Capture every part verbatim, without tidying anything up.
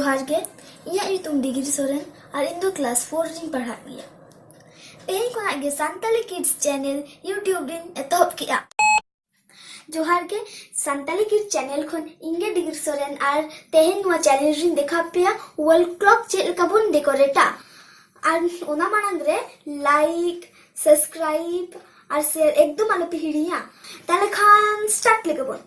ᱡᱚᱦᱟᱨ ᱜᱮ, ᱤᱧᱟᱹᱜ ᱧᱩᱛᱩᱢ ᱰᱤᱜᱽᱨᱤ ᱥᱚᱨᱮᱱ ᱟᱨ ᱤᱧ ᱫᱚ ᱠᱞᱟᱥ ᱯᱷᱳᱨ ᱨᱤᱧ ᱯᱟᱲᱦᱟᱜ ᱜᱮᱭᱟ᱾ ᱛᱮᱦᱮᱧ ᱠᱷᱚᱱᱟᱜ ᱜᱮ ᱥᱟᱱᱛᱟᱞᱤ ᱠᱤᱰᱥ ᱪᱮᱱᱮᱞ YouTube ᱨᱤᱧ ᱮᱛᱚᱦᱚᱵ ᱠᱮᱜᱼᱟ᱾ ᱡᱚᱦᱟᱨ ᱜᱮ, ᱥᱟᱱᱛᱟᱞᱤ ᱠᱤᱰᱥ ᱪᱮᱱᱮᱞ ᱠᱷᱚᱱ ᱤᱧ ᱜᱮ ᱰᱤᱜᱽᱨᱤ ᱥᱚᱨᱮᱱ ᱟᱨ ᱛᱮᱦᱮᱧ ᱱᱚᱣᱟ ᱪᱮᱱᱮᱞ ᱨᱤᱧ ᱫᱮᱠᱷᱟᱣ ᱯᱮᱭᱟ ᱣᱟᱞ ᱠᱞᱚᱠ ᱪᱮᱫ ᱞᱮᱠᱟ ᱵᱚᱱ ᱰᱮᱠᱳᱨᱮᱴᱟ᱾ ᱟᱨ ᱚᱱᱟ ᱢᱟᱲᱟᱝ ᱨᱮ ᱞᱟᱭᱤᱠ, ᱥᱟᱵᱥᱠᱨᱟᱭᱤᱵ ᱟᱨ ᱥᱮᱭᱟᱨ ᱮᱠᱫᱚᱢ ᱟᱞᱚᱯᱮ ᱦᱤᱲᱤᱧᱟ᱾ ᱛᱟᱦᱞᱮ ᱠᱷᱟᱱ ᱥᱴᱟᱨᱴ ᱞᱮᱜᱮ ᱵᱚᱱ᱾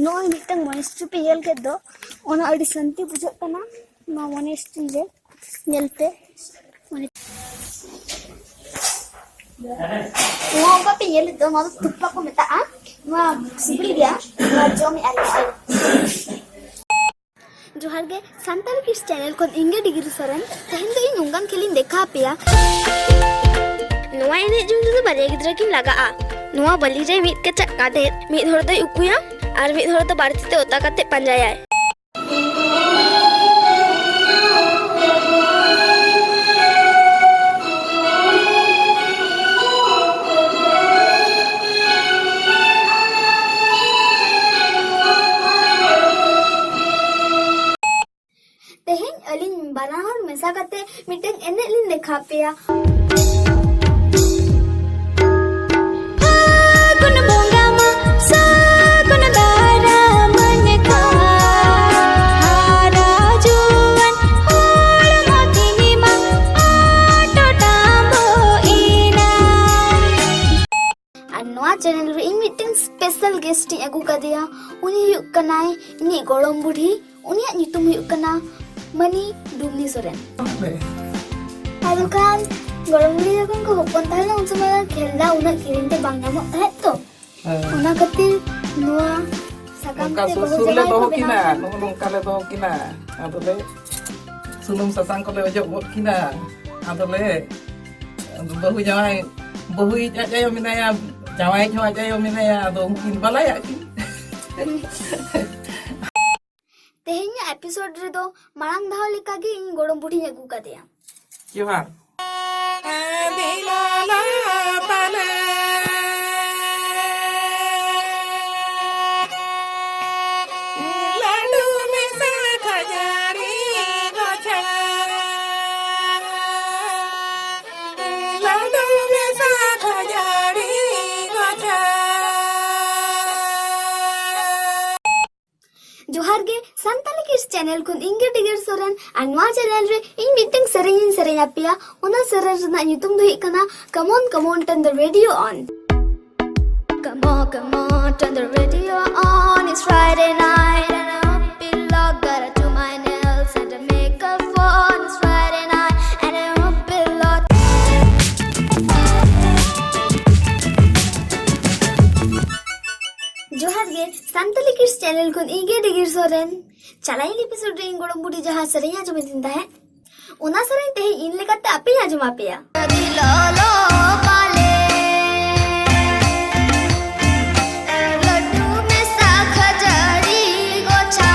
ᱱᱚᱜᱼᱚᱭ ᱢᱤᱫᱴᱟᱝ ᱢᱚᱱᱮᱥᱴᱨᱤ ᱯᱮ ᱧᱮᱞ ᱠᱮᱫ ᱫᱚ, ᱚᱱᱟ ᱟᱹᱰᱤ ᱥᱟᱱᱛᱤ ᱵᱩᱡᱷᱟᱹᱜ ᱠᱟᱱᱟ ᱱᱚᱣᱟ ᱢᱚᱱᱮᱥᱴᱨᱤ ᱨᱮ ᱧᱮᱞ ᱯᱮ᱾ ᱢᱚᱱᱮ-, ᱱᱚᱣᱟ ᱚᱠᱟ ᱯᱮ ᱧᱮᱞᱮᱫ ᱫᱚ, ᱱᱚᱣᱟ ᱫᱚ ᱛᱩᱯᱯᱟ ᱠᱚ ᱢᱮᱛᱟᱜᱼᱟ᱾ ᱱᱚᱣᱟ ᱥᱤᱵᱤᱞ ᱜᱮᱭᱟ, ᱱᱚᱣᱟ ᱡᱚᱢᱮᱫᱼᱟ ᱞᱮ᱾ ᱡᱚᱦᱟᱨ ᱜᱮ, ᱥᱟᱱᱛᱟᱲ ᱠᱤᱰᱥ ᱪᱮᱱᱮᱞ ᱠᱷᱚᱱ ᱤᱧ ᱜᱮ ᱰᱤᱜᱽᱨᱤ ᱥᱚᱨᱮᱱ᱾ ᱛᱮᱦᱮᱧ ᱫᱚ ᱤᱧ ᱱᱚᱝᱠᱟᱱ ᱠᱷᱮᱞ ᱤᱧ ᱫᱮᱠᱷᱟᱣ ᱟᱯᱮᱭᱟ᱾ ᱱᱚᱣᱟ ᱮᱱᱮᱡ ᱡᱚᱝ ᱛᱮᱫᱚ ᱵᱟᱨᱭᱟ ᱜᱤᱫᱽᱨᱟᱹ ᱠᱤᱱ ᱞᱟᱜᱟᱜᱼᱟ᱾ ᱱᱚᱣᱟ ᱵᱟᱹᱞᱤ ᱨᱮ ᱢᱤᱫ ᱠᱮᱪᱟᱜ ᱠᱟᱸᱰᱮᱫ, ᱢᱤᱫ ᱦᱚᱲ ᱫᱚᱭ ᱩᱠᱩᱭᱟ ᱟᱨ ᱢᱤᱫ ᱦᱚᱲ ᱫᱚ ᱵᱟᱹᱲᱛᱤ ᱛᱮ ᱚᱛᱟ ᱠᱟᱛᱮ ᱯᱟᱸᱡᱟᱭᱟᱭ᱾ ᱛᱮᱦᱮᱧ ᱟᱹᱞᱤᱧ ᱵᱟᱱᱟ ᱦᱚᱲ ᱢᱮᱥᱟ ᱠᱟᱛᱮ ᱢᱤᱫᱴᱮᱱ ᱮᱱᱮᱡ ᱞᱤᱧ ᱫᱮᱠᱷᱟᱣ ᱯᱮᱭᱟ᱾ ᱯᱷᱟᱹᱜᱩᱱ ᱵᱚᱸᱜᱟ ᱢᱟ ᱥᱟᱹᱜᱩᱱ ᱫᱟᱨᱟᱢᱟᱱ ᱠᱚ, ᱦᱟᱨᱟ ᱡᱩᱣᱟᱹᱱ ᱦᱚᱲᱢᱚ ᱛᱤᱱᱤ ᱢᱟ ᱟᱴᱚᱴᱟᱢᱵᱚ ᱮᱱᱟ᱾ ᱟᱨ ᱱᱚᱣᱟ ᱪᱮᱱᱮᱞ ᱨᱮ ᱤᱧ ᱢᱤᱫᱴᱮᱱ ᱥᱯᱮᱥᱟᱞ ᱜᱮᱥᱴ ᱤᱧ ᱟᱹᱜᱩ ᱠᱟᱫᱮᱭᱟ᱾ ᱩᱱᱤ ᱦᱩᱭᱩᱜ ᱠᱟᱱᱟᱭ ᱤᱧᱤᱡ ᱜᱚᱲᱚᱢ ᱵᱩᱰᱷᱤ᱾ ᱩᱱᱤᱭᱟᱜ ᱧᱩᱛᱩᱢ ᱦᱩᱭᱩᱜ ᱠᱟᱱᱟ ᱢᱟᱹᱱᱤ ᱰᱩᱢᱱᱤ ᱥᱚᱨᱮᱱ᱾ ᱟᱫᱚ ᱠᱷᱟᱱ ᱜᱚᱲᱚᱢ ᱵᱩᱰᱷᱤ ᱡᱚᱠᱷᱚᱱ ᱠᱚ ᱦᱚᱯᱚᱱ ᱛᱟᱦᱮᱸ ᱞᱮᱱᱟ, ᱩᱱ ᱥᱚᱢᱚᱭ ᱫᱚ ᱠᱷᱮᱞᱱᱟ ᱩᱱᱟᱹᱜ ᱠᱤᱨᱤᱧ ᱛᱮ ᱵᱟᱝ ᱧᱟᱢᱚᱜ ᱛᱟᱦᱮᱸᱫ ᱛᱚ᱾ ᱦᱮᱸ᱾ ᱚᱱᱟ ᱠᱷᱟᱹᱛᱤᱨ ᱱᱚᱣᱟ ᱥᱟᱠᱟᱢ ᱱᱚᱝᱠᱟ ᱛᱮ ᱥᱩᱨ ᱵᱟᱹᱦᱩ ᱥᱩᱨ ᱞᱮ ᱡᱟᱶᱟᱭ ᱠᱚ ᱫᱚᱦᱚ ᱵᱮᱱᱟᱣ ᱠᱤᱱᱟ, ᱛᱟᱦᱮᱸᱫ᱾ ᱱᱚᱜᱼᱚ ᱱᱚᱝᱠᱟ ᱞᱮ ᱫᱚᱦᱚ ᱠᱤᱱᱟ᱾ ᱟᱫᱚᱞᱮ ᱥᱩᱱᱩᱢ ᱥᱟᱥᱟᱝ ᱠᱚᱞᱮ ᱚᱡᱚᱜ ᱜᱚᱫ ᱠᱤᱱᱟ᱾ ᱟᱫᱚᱞᱮ ᱵᱟᱹᱦᱩ ᱡᱟᱶᱟᱭ, ᱵᱟᱹᱦᱩᱭᱤᱡ ᱟᱡ ᱟᱭᱳ ᱢᱮᱱᱟᱭᱟ, ᱡᱟᱶᱟᱭᱤᱡ ᱦᱚᱸ ᱟᱡ ᱟᱭᱳ ᱢᱮᱱᱟᱭᱟ᱾ ᱟᱫᱚ ᱩᱱᱠᱤᱱ ᱵᱟᱞᱟᱭᱟᱜ ᱠᱤᱱ᱾ ᱛᱮᱦᱮᱧᱟᱜ ᱮᱯᱤᱥᱳᱰ ᱨᱮᱫᱚ ᱢᱟᱲᱟᱝ ᱫᱷᱟᱣ ᱞᱮᱠᱟᱜᱮ ᱤᱧ ᱜᱚᱲᱚᱢ ᱵᱩᱰᱷᱤᱧ ᱟᱹᱜᱩ ᱠᱟᱫᱮᱭᱟ᱾ ᱡᱚᱦᱟᱨ᱾ ᱡᱚᱦᱟᱨ ᱜᱮ, ᱥᱟᱱᱛᱟᱞᱤ ᱠᱤᱰᱥ ᱪᱮᱱᱮᱞ ᱠᱷᱚᱱ ᱤᱧ ᱜᱮ ᱰᱤᱜᱟᱨ ᱥᱚᱨᱮᱱ᱾ ᱟᱨ ᱱᱚᱣᱟ ᱪᱮᱱᱮᱞ ᱨᱮ ᱤᱧ ᱢᱤᱫᱴᱟᱝ ᱥᱮᱨᱮᱧ ᱤᱧ ᱥᱮᱨᱮᱧ ᱟᱯᱮᱭᱟ᱾ ᱚᱱᱟ ᱥᱮᱨᱮᱧ ᱨᱮᱱᱟᱜ ᱧᱩᱛᱩᱢ ᱫᱚ ᱦᱩᱭᱩᱜ ᱠᱟᱱᱟ Come on, come on, turn the radio on. Come on, come on, turn the radio on. It's Friday night and I hope it locked. Gotta do my nails and the makeup on. It's Friday night and I hope it locked. ᱡᱚᱦᱟᱨ ᱜᱮ, Santali kids channel ᱠᱷᱚᱱ ᱤᱧ ᱜᱮ ᱰᱤᱜᱟᱨ ᱥᱚᱨᱮᱱ᱾ ᱪᱟᱞᱟᱣᱮᱱ episode ᱨᱮ ᱤᱧ ᱜᱚᱲᱚᱢ ᱵᱩᱰᱷᱤ ᱡᱟᱦᱟᱸ ᱥᱮᱨᱮᱧ ᱟᱸᱡᱚᱢᱟᱫᱤᱧ ᱛᱟᱦᱮᱸᱫ, ᱚᱱᱟ ᱥᱮᱨᱮᱧ ᱛᱮᱦᱮᱧ ᱤᱧ ᱞᱮᱠᱟᱛᱮ ᱟᱯᱮᱧ ᱟᱸᱡᱚᱢ ᱟᱯᱮᱭᱟ᱾ ᱞᱟᱹᱰᱩ ᱢᱮᱥᱟ ᱠᱷᱟᱹᱡᱟᱹᱲᱤ ᱜᱚᱪᱷᱟ,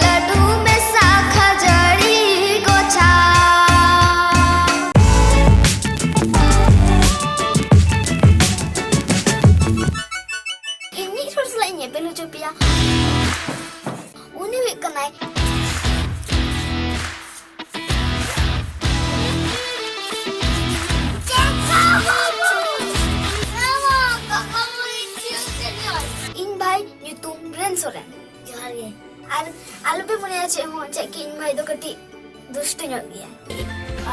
ᱞᱟᱹᱰᱩ ᱢᱮᱥᱟ ᱠᱷᱟᱹᱡᱟᱹᱲᱤ ᱜᱚᱪᱷᱟ᱾ ᱤᱧ ᱢᱤᱫ ᱦᱚᱲ ᱥᱟᱞᱟᱜ ᱤᱧ ᱧᱮᱯᱮᱞ ᱦᱚᱪᱚ ᱯᱮᱭᱟ᱾ ᱩᱱᱤ ᱦᱩᱭᱩᱜ ᱠᱟᱱᱟᱭ ᱤᱧ ᱵᱷᱟᱭ ᱧᱩᱛᱩᱢ ᱨᱮᱱ ᱥᱚᱨᱮᱱ᱾ ᱡᱚᱦᱟᱨ ᱜᱮ᱾ ᱟᱨ ᱟᱞᱚᱯᱮ ᱢᱚᱱᱮᱭᱟ ᱪᱮᱫ ᱦᱚᱸ, ᱪᱮᱫ ᱠᱤ ᱤᱧ ᱵᱷᱟᱭ ᱫᱚ ᱠᱟᱹᱴᱤᱡ ᱫᱩᱥᱴᱩ ᱧᱚᱜ ᱜᱮᱭᱟᱭ᱾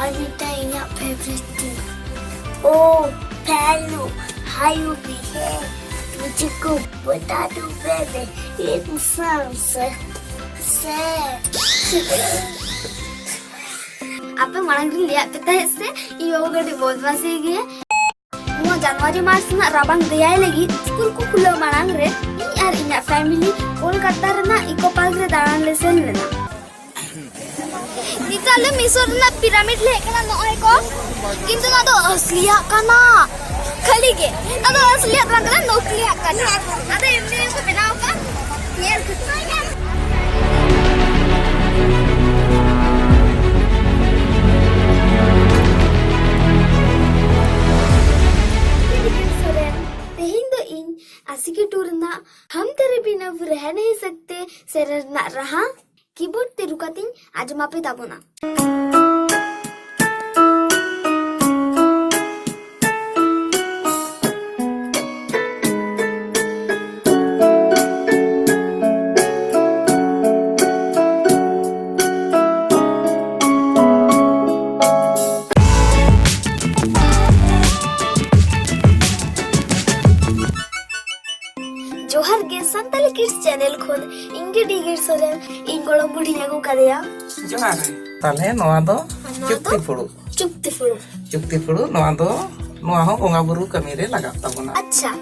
ᱟᱨ ᱢᱤᱫᱴᱟᱝ ᱤᱧᱟᱹᱜ ᱯᱷᱮᱵᱟᱨᱤᱴ ᱴᱤᱢ, ᱳ ᱯᱷᱮᱞᱩ ᱦᱟᱭᱩ ᱵᱤᱦᱮ ᱢᱩᱡᱷᱮ ᱠᱚ ᱵᱚᱛᱟ ᱫᱚ ᱵᱮᱵᱮ ᱤᱱᱥᱟᱱ ᱥᱮ ᱥᱮ ᱟᱯᱮ ᱢᱟᱲᱟᱝ ᱨᱤᱧ ᱞᱟᱹᱭᱟᱫ ᱯᱮ ᱛᱟᱦᱮᱸᱫ ᱥᱮ, ᱤᱧ ᱵᱟᱹᱵᱩ ᱠᱟᱹᱴᱤᱡ ᱵᱚᱫᱢᱟᱥᱤ ᱜᱮᱭᱟ᱾ ᱱᱚᱣᱟ ᱡᱟᱱᱩᱣᱟᱨᱤ ᱢᱟᱥ ᱨᱮᱱᱟᱜ ᱨᱟᱵᱟᱝ ᱫᱮᱭᱟᱭ ᱞᱟᱹᱜᱤᱫ ᱥᱠᱩᱞ ᱠᱚ ᱠᱷᱩᱞᱟᱹᱣ ᱢᱟᱲᱟᱝ ᱨᱮ ᱤᱧ ᱟᱨ ᱤᱧᱟᱹᱜ ᱯᱷᱮᱢᱤᱞᱤ ᱠᱳᱞᱠᱟᱛᱟ ᱨᱮᱱᱟᱜ ᱤᱠᱳ ᱯᱟᱨᱠ ᱨᱮ ᱫᱟᱬᱟᱱ ᱞᱮ ᱥᱮᱱ ᱞᱮᱱᱟ᱾ ᱱᱤᱛᱚᱜ ᱟᱞᱮ ᱢᱤᱥᱚᱨ ᱨᱮᱱᱟᱜ ᱯᱤᱨᱟᱢᱤᱰ ᱞᱮ ᱦᱮᱡ ᱠᱟᱱᱟ, ᱱᱚᱜᱼᱚᱭ ᱠᱚ, ᱠᱤᱱᱛᱩ ᱱᱚᱣᱟ ᱫᱚ ᱟᱥᱞᱤᱭᱟᱜ ᱠᱟᱱᱟ, ᱠᱷᱟᱹᱞᱤ ᱜᱮ, ᱱᱚᱣᱟ ᱫᱚ ᱞᱟᱹᱭᱟᱫ ᱵᱚᱱ ᱠᱟᱱᱟ ᱱᱚᱠᱞᱤ ᱦᱟᱸᱜ ᱠᱟᱱᱟ᱾ ᱟᱫᱚ ᱮᱢᱱᱤ ᱜᱮᱠᱚ ᱵᱮᱱᱟᱣ ᱟᱠᱟᱫ᱾ ᱧᱮᱞ ᱯᱮ᱾ ᱥᱚᱨᱮᱱ, ᱛᱮᱦᱮᱧ ᱫᱚ ᱤᱧ ᱟᱥᱤᱠᱤ ᱴᱩ ᱨᱮᱱᱟᱜ ᱦᱟᱢ ᱛᱮᱨᱮ ᱵᱤᱱᱟ ᱵᱩ ᱨᱮᱦᱮ ᱱᱟᱦᱤ ᱥᱟᱠᱛᱮ ᱥᱮᱨᱮᱧ ᱨᱮᱱᱟᱜ ᱨᱟᱦᱟ ᱠᱤᱵᱳᱨᱰ ᱛᱮ ᱨᱩ ᱠᱟᱛᱮᱧ ᱟᱸᱡᱚᱢ ᱟᱯᱮ ᱛᱟᱵᱚᱱᱟ᱾ ᱡᱚᱦᱟᱨ ᱜᱮ, ᱥᱟᱱᱛᱟᱞᱤ ᱠᱤᱰᱥ ᱪᱮᱱᱮᱞ ᱠᱷᱚᱱ ᱤᱧ ᱜᱮ ᱰᱤᱜᱤᱨ ᱥᱚᱨᱮᱱ, ᱤᱧ ᱜᱚᱲᱚᱢ ᱵᱩᱰᱷᱤᱧ ᱟᱹᱜᱩ ᱠᱟᱫᱮᱭᱟ᱾ ᱡᱚᱦᱟᱨ ᱜᱮ᱾ ᱛᱟᱦᱞᱮ ᱱᱚᱣᱟ ᱫᱚ ᱟᱨ ᱱᱚᱣᱟ ᱪᱩᱠᱛᱤ ᱫᱚ? ᱯᱷᱩᱲᱩᱜ᱾ ᱪᱩᱠᱛᱤ ᱯᱷᱩᱲᱩᱜ᱾ ᱪᱩᱠᱛᱤ ᱯᱷᱩᱲᱩᱜ, ᱱᱚᱣᱟ ᱫᱚ, ᱱᱚᱣᱟ ᱦᱚᱸ ᱵᱚᱸᱜᱟ ᱵᱩᱨᱩ ᱠᱟᱹᱢᱤ ᱨᱮ ᱞᱟᱜᱟᱜ ᱛᱟᱵᱚᱱᱟ᱾ ᱟᱪᱪᱷᱟ,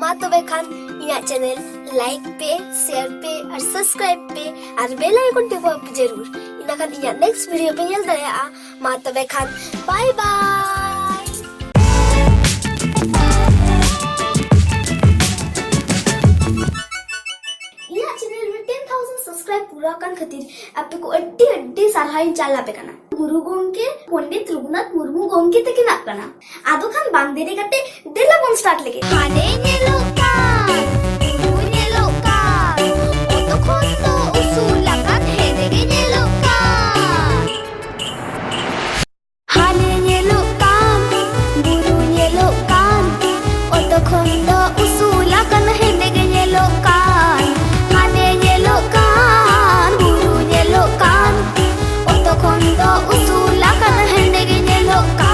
ᱢᱟ ᱛᱚᱵᱮ ᱠᱷᱟᱱ ᱤᱧᱟᱹᱜ ᱪᱮᱱᱮᱞ ᱞᱟᱭᱤᱠ ᱯᱮ, ᱥᱮᱭᱟᱨ ᱯᱮ ᱟᱨ ᱥᱟᱵᱥᱠᱨᱟᱭᱤᱵ ᱯᱮ ᱟᱨ ᱵᱮᱞ ᱟᱭᱠᱚᱱ ᱴᱤᱯᱟᱹᱣ ᱯᱮ ᱡᱟᱹᱨᱩᱲ᱾ ᱤᱱᱟᱹ ᱠᱷᱟᱱ ᱤᱧᱟᱹᱜ ᱱᱮᱠᱥᱴ ᱵᱷᱤᱰᱤᱭᱳ ᱯᱮ ᱧᱮᱞ ᱫᱟᱲᱮᱭᱟᱜᱼᱟ᱾ ᱢᱟ ᱛᱚᱵᱮ ᱠᱷᱟᱱ, ᱵᱟᱭ ᱵᱟᱭ᱾ ᱤᱧᱟᱹᱜ ᱪᱮᱱᱮᱞ ᱨᱮ ten thousand subscribe ᱯᱩᱨᱟᱹᱣ ᱟᱠᱟᱱ ᱠᱷᱟᱹᱛᱤᱨ ᱟᱯᱮ ᱠᱚ ᱟᱹᱰᱤ ᱟᱹᱰᱤ ᱥᱟᱨᱦᱟᱣ ᱤᱧ ᱪᱟᱞ ᱟᱯᱮ ᱠᱟᱱᱟ᱾ ᱜᱩᱨᱩ ᱜᱚᱢᱠᱮ ᱯᱚᱱᱰᱤᱛ ᱨᱚᱜᱷᱩᱱᱟᱛᱷ ᱢᱩᱨᱢᱩ ᱜᱚᱢᱠᱮ ᱛᱟᱹᱠᱤᱱᱟᱜ ᱠᱟᱱᱟ᱾ ᱟᱫᱚ ᱠᱷᱟᱱ ᱵᱟᱝ ᱫᱮᱨᱤ ᱠᱟᱛᱮ ᱫᱮᱞᱟ ᱵᱚᱱ ᱥᱴᱟᱨᱴ ᱞᱮᱜᱮ᱾ ᱦᱟᱱᱮ ᱧᱮᱞᱚᱜ ᱠᱟᱱ, ᱩᱱᱠᱩ ᱧᱮᱞᱚᱜ ᱠᱟᱱ, ᱚᱛᱚ ᱠᱷᱚᱱ ᱫᱚ ᱩᱥᱩᱞ ᱟᱠᱟᱱ ᱦᱮᱸᱫᱮ ᱜᱮ ᱧᱮᱞᱚᱜ ᱠᱟᱱ᱾ ᱦᱟᱱᱮ ᱧᱮᱞᱚᱜ ᱠᱟᱱ, ᱵᱩᱨᱩ ᱧᱮᱞᱚᱜ ᱠᱟᱱ, ᱚᱛᱚ ᱠᱷᱚᱱ ᱫᱚ ᱩᱥᱩᱞ ᱟᱠᱟᱱ ᱦᱮᱸᱫᱮ ᱜᱮ ᱧᱮᱞᱚᱜ ᱠᱟᱱ᱾ ᱦᱟᱱᱮ ᱧᱮᱞᱚᱜ ᱠᱟᱱ, ᱵᱩᱨᱩ ᱧᱮᱞᱚᱜ ᱠᱟᱱ, ᱚᱛᱚ ᱠᱷᱚᱱ ᱫᱚ ᱩᱥᱩᱞ ᱟᱠᱟᱱ ᱦᱮᱸᱫᱮ ᱜᱮ ᱧᱮᱞᱚᱜ ᱠᱟᱱ᱾